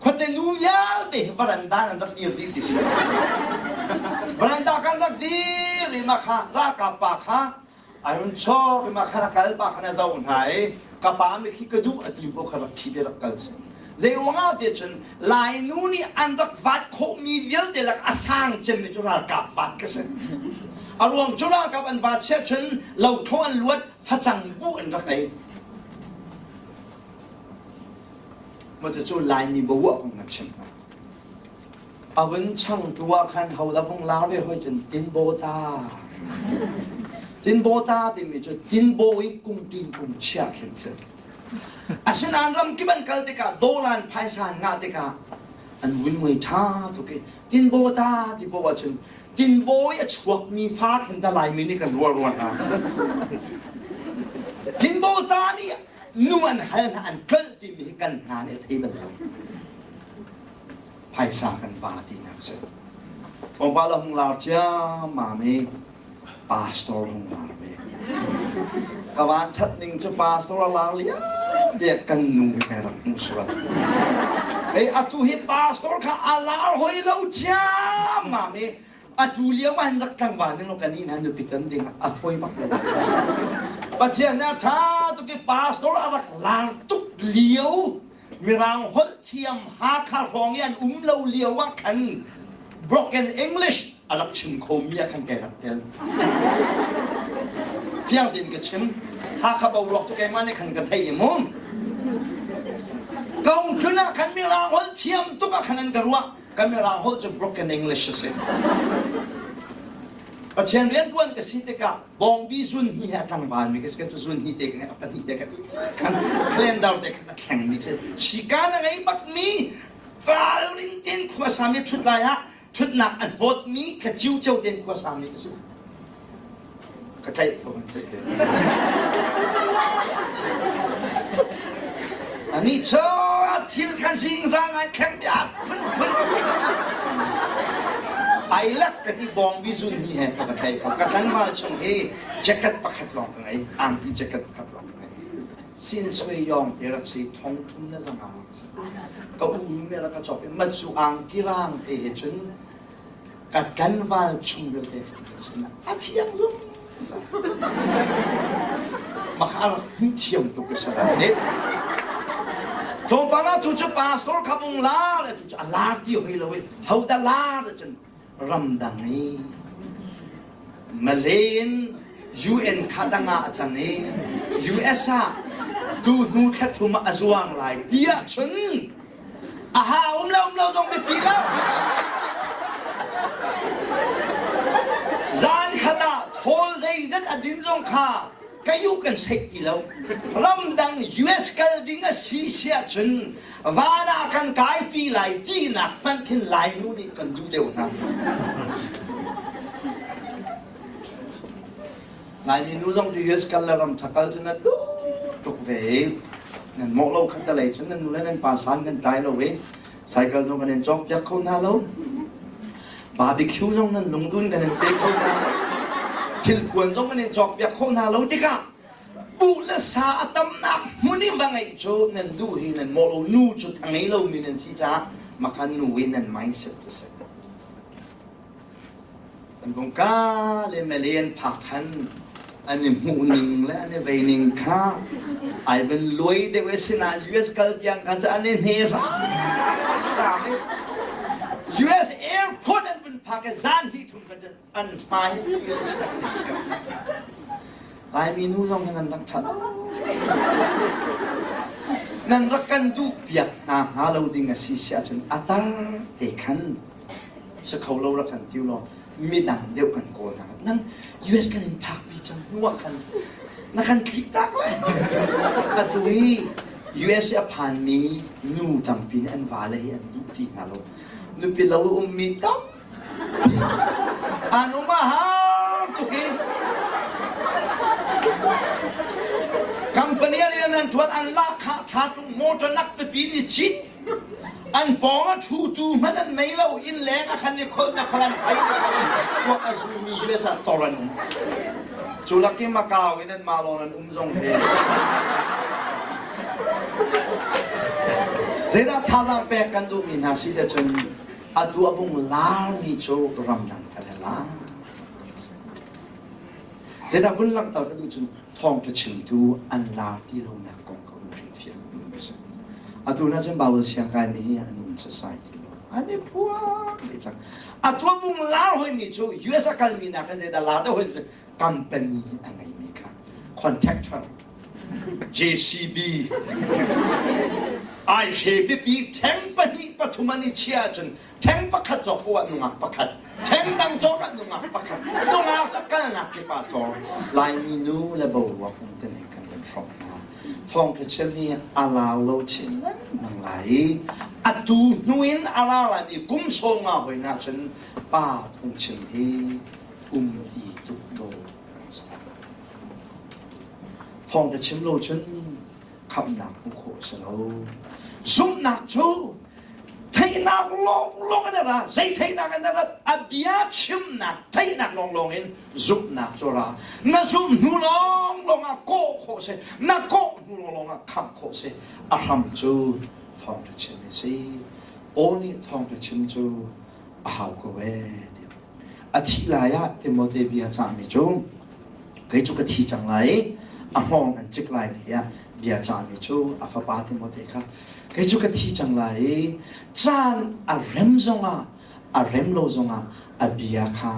Speaker 1: khuate nu vialte hi varanda an rak dir dih ti si varanda kan rak dir i mah kha ralkap pa kha Ai run chawk i mah khan a kal pa khan a zoh hna i ka pa mi khi ka duh a ti paoh kha rak ṭhi te rak kal si. Zei ruangah ti cun Lainu nih an rak vat khawhmi vialte lak a sang cemmi cu ralkap vat ka si. A ruang cu ralkap an vat siah cun lothlawh an luat facang buh an rak ei. Maw cu Laimi bavuah kong nan chim hna. A vun changtu ah khan hodah vung lar ve hoi cun Tinbawta. Tinbawta timi cu tinbaw i kum tin kum chia khin si. Asinain ramkip an kal tikah dolan phaisa an ngah tikah an vun mui ṭha tuk i Tinbawta ti paoh ahcun tinbaw i a chuakmi fa khin ta Laimi nih kan ruah rua hna. Tinbawta nih nu an hal hna an tlolh timi hi kan hna nih a thei bal lo. phaisa kan va tinak si. Tlawmpal a hung lar ciammam i pastor hung lar ve. Ka van ṭhat ning cu pastor a lar lio biak kan nu hi kai rak hmuh sual. Hei atu hi pastor kha a lar hoi lo ciammam i atu lio ah hin rak tlangval ning lo kan nih nupi ton ding a fawi bak lo. Pathian nih a ṭha tuk i pastor a rak lar tuk lio Mirang holh thiam Hakha hrawng i an um lo lio ah khan broken English a rak chim khomi ah khan kai rak tel. Fiang tein ka chim. Hakha boruak cu keimah nih khan ka theih i mu. Kaung tlun ah khan mirang holh thiam tuk ah khan an ka ruah. Ka mirang holh cu broken English a si. Pathian riantuan ka si tikah bawngbi zun hi a tlangval mi ka si ka cu zun hi te ka a pahnih te ka ti khan calendar te khan a thleng mi ka si. Sika na ngei bak mi ralrin ten khuasa mi ṭhut lai ah ṭhutnak a hnawtmi ka ciucio tein khuasa mi ka si. Ka tlaih ko kan ceih te. Ani cu thil kha zingzang ai thleng bia phun phun. Ai lak ka ti bawngbi zun hi he ka va thlai ko. Ka tlangval chung hi jacket pakhat lawng ka ngei. Angki jacket pakhat lawng ka ngei. Sin sui yong te rak si thong thum na zanga rak si. Ka u nu nih rak ka cawk i matzu angki rang te he cun ka tlangval chung vialte a thiang lung Maka a rak hmuh thiam tuk ka salam nih. Tlawmpal ah tu cu pastor kha vung lar tu cu a lar ti hoi lo i ho dah lar cun ramdang i Malay in UN kha dang ah a cang i US ah tu hnu thla thum ah a zuang lai tiah cun Aha um lo um lo zong biapi lo. Zan khat ah thawl zeizat a din zong kha kayu kan seih ti lo. Ramdang US kal ding a si si ahcun van ah kan kaipi lai tinak hmanh khin Lainu nih kan duh deuh hna. Laimi nu zong cu US kal le ram ṭha kal cu na duh tuk ve i nan mawh lo khat lei cun nan nu le nan pa san kan tlai lo i cycle zong kan in cawk piak kho hna lo barbecue zong nan lungdun kan in pe kho hna lo thilpuan zong kan in cawk piak kho hna lo tikah buh le sa a tamnak hmun i va ngeih cu nan duh hi nan mawh lo nu cu a ngei lomi nan si caah makhan nu i nan mindset a si. An vung ka le Malay an phak khan an i hmuhning le an i veining kha ai van luai deuh i sinah US kal tiang khan cu an i hne hram i US airport an vun phak i zan hi thum khan cun an hmai Laimi nu zong hi nan rak ṭha lo. Nan rak kan duh piak hna hnga lo ding a si si ahcun a tar te khan si kho lo rak kan ti law midang deuh kan kawl hna nang US kan in phakpi cang hnu ah khan na kan tlik tak lai atu hi US a phanmi nu tampi nih an vale hi an duh ti hna lo nupi lo ummi tampi an um a har tuk i company rian an ṭuan an lak kha ṭha tung motor lak pipi ni cit An pawng a ṭhutu hmanh an nei lo. Inn leng ah khan i kholh na khol an phei na khol kuak a zumi US ah tor an um. Cu lak i Macau in anmah lawng an um zong hi. Zeidah thazaang pek kan duhmi hna si te cun atu a vung larmi cu ramdang kal a lar. Zeidah vun langhter ka duh cun thawngṭha chimtu an lar ti lonak kong ka hun hrilhfiah duhmi a si. Atu na cun Bible siangkaimi hi an um sasai ti lo. An i phuak dih cang. Atu a vung lar hoimi cu US a kalmi nakin zeidah lar deuh hoi cu company a ngeimi kha contractor JCB ai hre biapi ṭheng pahnih pathum an i chiah ahcun ṭheng pakhat cawk ah nungak pakhat ṭheng dang cawk ah nungak pakhat nungak cu kalnak kip ah tor Laimi nu le boruak um te nih kan kan hrawk hna thawngṭha chim hi a lau lo chin lengmang lai i atu hnu in a ra laimi kum sawm nga hoi na cun pa phungchim hi um ti tuk dawh kan si thawngṭha chim lo cun khamhnak hmuh khawh a si lo zumhnak cu theihnak lawnglawng in a ra zei theihnak in a rat a bia chimnak theihnak lawnglawng in zumhnak cu ra na zumh hnu lawnglawng ah kawh khawh si na kawh hnu lawnglawng ah khamh khawh si a hram cu thawngṭha chim a si aw nih thawngṭha chim cu a hau ko ee a thih lai ah Timote bia cahmi cu kei cu ka thi cang lai i a hngawng an cik lai tiah bia cahmi cu a fapa Timote kha kei cu ka thi cang lai i caan a rem zongah a rem lo zongah a bia kha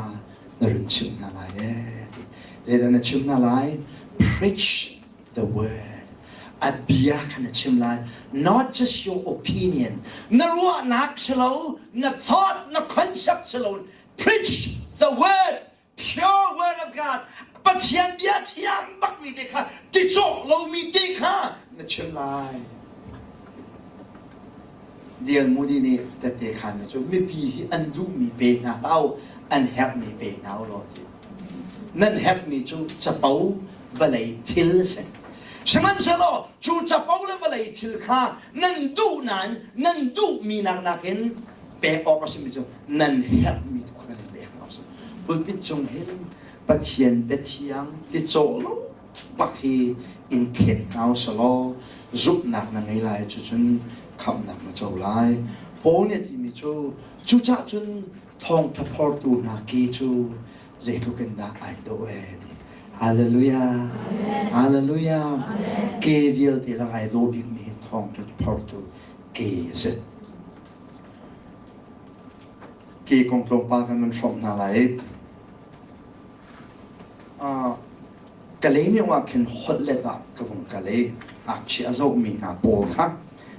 Speaker 1: na run chimh hna lai ee ti. Zeidah na chim hna lai? Preach the word. A bia kha na chim lai. Not just your opinion. Na ruahnak si lo, na thought, na concept si lo. Preach the word. Pure word of God. Pathian bia thiang bakmi te kha ti cawk lomi te kha na chim lai. D.L. Moody nih tette khan cu mipi hi an duhmi pe hna hlah u, an herhmi pe hna u law ti. Nan herhmi cu capo vawlei thil a si. Sihmanhsehlaw cu capo le vawlei thil kha nan duh nain nan duhmi nak nakin pek awk a simi cu nan herhmi tu kha nan in pek hna a si. Pulpit cung hin Pathian biathiang ticawh lo bak hi in thlet hna usalaw zumhnak na ngei lai cucun khamhnak na co lai. Paul nih a timi cu cucah cun thawngṭha phortu hna ke cu zeitluk in dah ai dawh ee ti. Hallelujah. Hallelujah. Ke vialte lak ai dawh bikmi hi thawngṭha phortu ke a si. Ke kong tlawmpal kan van hrawmh hna lai. Kalaymyo ah khin holhlet ah ka vung kal i ngakchia a zohmi hna pawl kha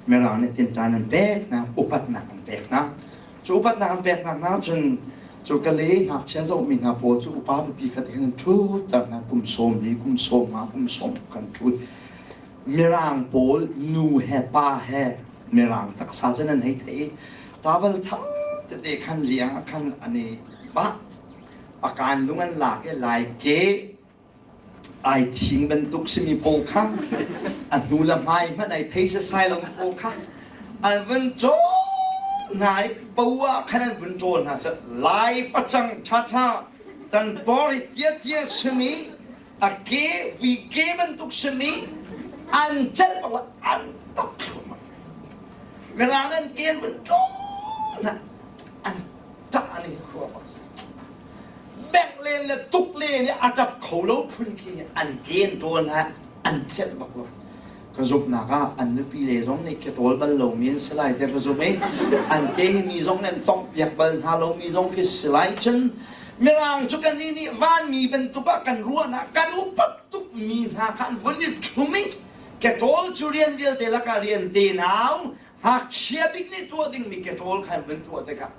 Speaker 1: Mirang nih tinṭan an pek hna, upatnak an pek hna. Cu upatnak an pek hna cun cu Kalay ngakchia zohmi hna pawl cu upa pipi khat khin an ṭhutter hna, kum 40, kum 15, kum 10 kan ṭhut. Mirang pawl nu he pa he Mirang taksa cun an hei theih i tawel thang tete khan liang ah khan an i bah. Pakan lung an lak i lai ke ai thing bantuk simi paw kha a hnu le hmai hmanh ai thei sasai lo paw kha an vun cawn hna i po ah khan an vun ṭawl hna cu lai pacang ṭhaṭha tan por i tiatia simi a ke vui ke bantuk simi an celh bak an tok thluahmah mirang an ke an vun ṭawl hna an ṭah an i khua bak si. Bengh len le tuk len i a ṭap kho lo phun khi an ken ṭawl hna an celh bak lo. Ka zumhnak ah an nupi le zong nih ke ṭawl bal lomi an si lai tiah ka zumh i an ke hi mi zong nih an tongh piak bal hna lomi zong khi si lai cun Mirang cu kan nih vanmi bantuk ah kan ruahnak kan upat tukmi hna kha an vun i ṭhum i ke ṭawl cu rian vialte lakah rian tenau Ngakchia bik nih tuah dingmi keṭawl kha an vun tuah tikah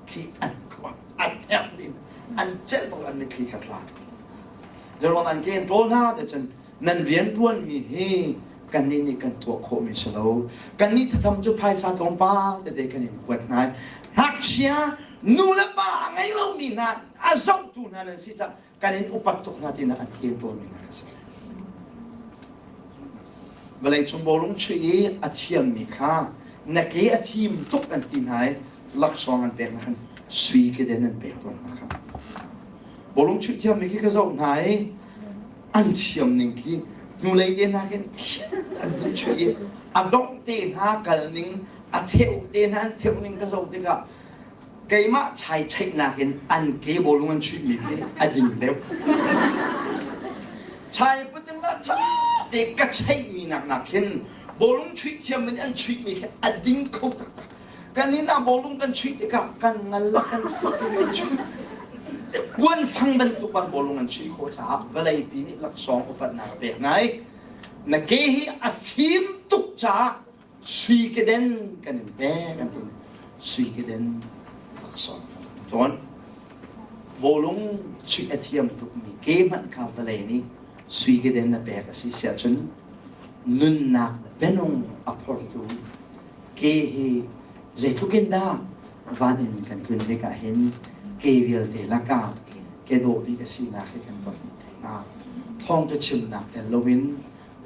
Speaker 1: khi an khua an therh ding an celh bak an mitthli kha tla. Zeruang an ke an ṭawl hna te cun nan rian ṭuanmi hi kannih nih kan tuah khawhmi si lo. Kannih thatham cu phaisa tlawmpal tete kan in kuat hna. Ngakchia nu le pa a ngei lomi hna a zohtu hna nan si caah kan in upat tuk hna tinak an kel tawnmi hna kha si. Vawleicung bawlung chuih i a thiammi kha na ke a fim tuk an ti hna i laksawng an pek hna khan sui keden an pek tawn hna kha. Bawlung chuih thiammi khi ka zoh hna i an thiam ning khi hnulei te hna khin an hun chuih i a dongh te hna kal ning a theu te hna an theu ning ka zoh tikah keimah chai cheihnak in an ke bawlung an chuihmi khi a ding deuh. Chai puting ah ṭha te ka cheihmi nak nak hin bawlung chuih thiam in an chuihmi khi a ding kho taktak. Kan inn ah bawlung kan chuih tikah kan ngal le kan kan chuih. Kuan fang bantuk bang bawlung an chuih khawh caah vawleipi nih laksawng upatnak a pek ngai. Na ke hi a fim tuk caah sui keden kan in pek an ti sui keden laksawng tawn bawlung chuih a thiam tukmi ke hmanh kha vawlei nih sui keden na pek a si siah cun nunnak bianung a phortu ke hi zeitluk in dah van in kan tlun tikah hin ke vialte lakah ke dawh bik a sinak hi kan va hmuh te hnga thawngṭha chimnak tel loin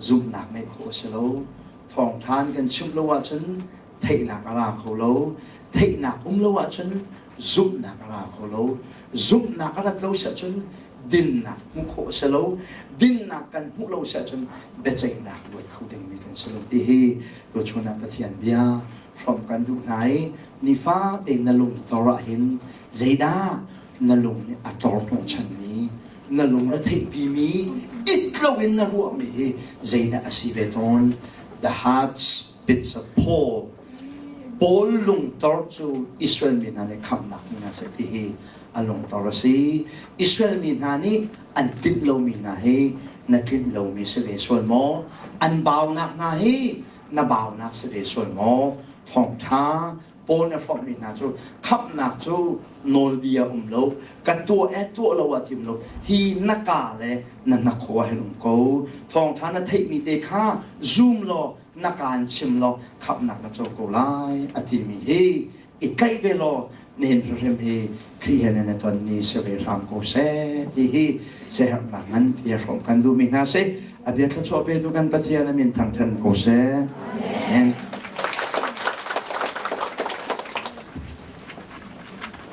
Speaker 1: zumhnak ngeih khawh a si lo thawngṭhan kan chimh lo ahcun theihnak a ra kho lo theihnak um lo ahcun zumhnak a ra kho lo zumhnak a rat lo si ahcun dinnak hmuh khawh a si lo dinnak kan hmuh lo si ahcun biaceihnak luat kho dingmi kan si lo ti hi tuchun ah Pathian bia hrawm kan duh hna i nifate na lung tor ah hin zeidah na lung nih a tor hnawhchanmi na lung na theihpimi it loin na ruahmi hi zeidah a si ve tawn the heart beats of Paul Paul lungtor cu Israel mi hna nih khamhnak hmu hna seh ti hi. A lungtor a si. Israel mi hna nih an tlinh lomi hna hi na tlinh lomi si ve sual maw? An baunak hna hi na baunak si ve sual maw? Thawngṭha Paul na hrawmhmi hna cu khamhnak cu nawlbia um lo, ka tuah e tuah lo ah ti um lo, hi na ka le na hnakhaw ah hin um ko. Thawngṭha na theihmi te kha zum law na kaan chim law khamhnak na co ko lai a timi hi i tlaih ve law nihin hrimhrim hi Khrih he nan i ton ni si ve hram ko seh ti hi siaherhnak nganpi a hrawm kan duhmi hna si. A bia thluachuah petu kan Pathian a min thangṭhat ko seh. Amen.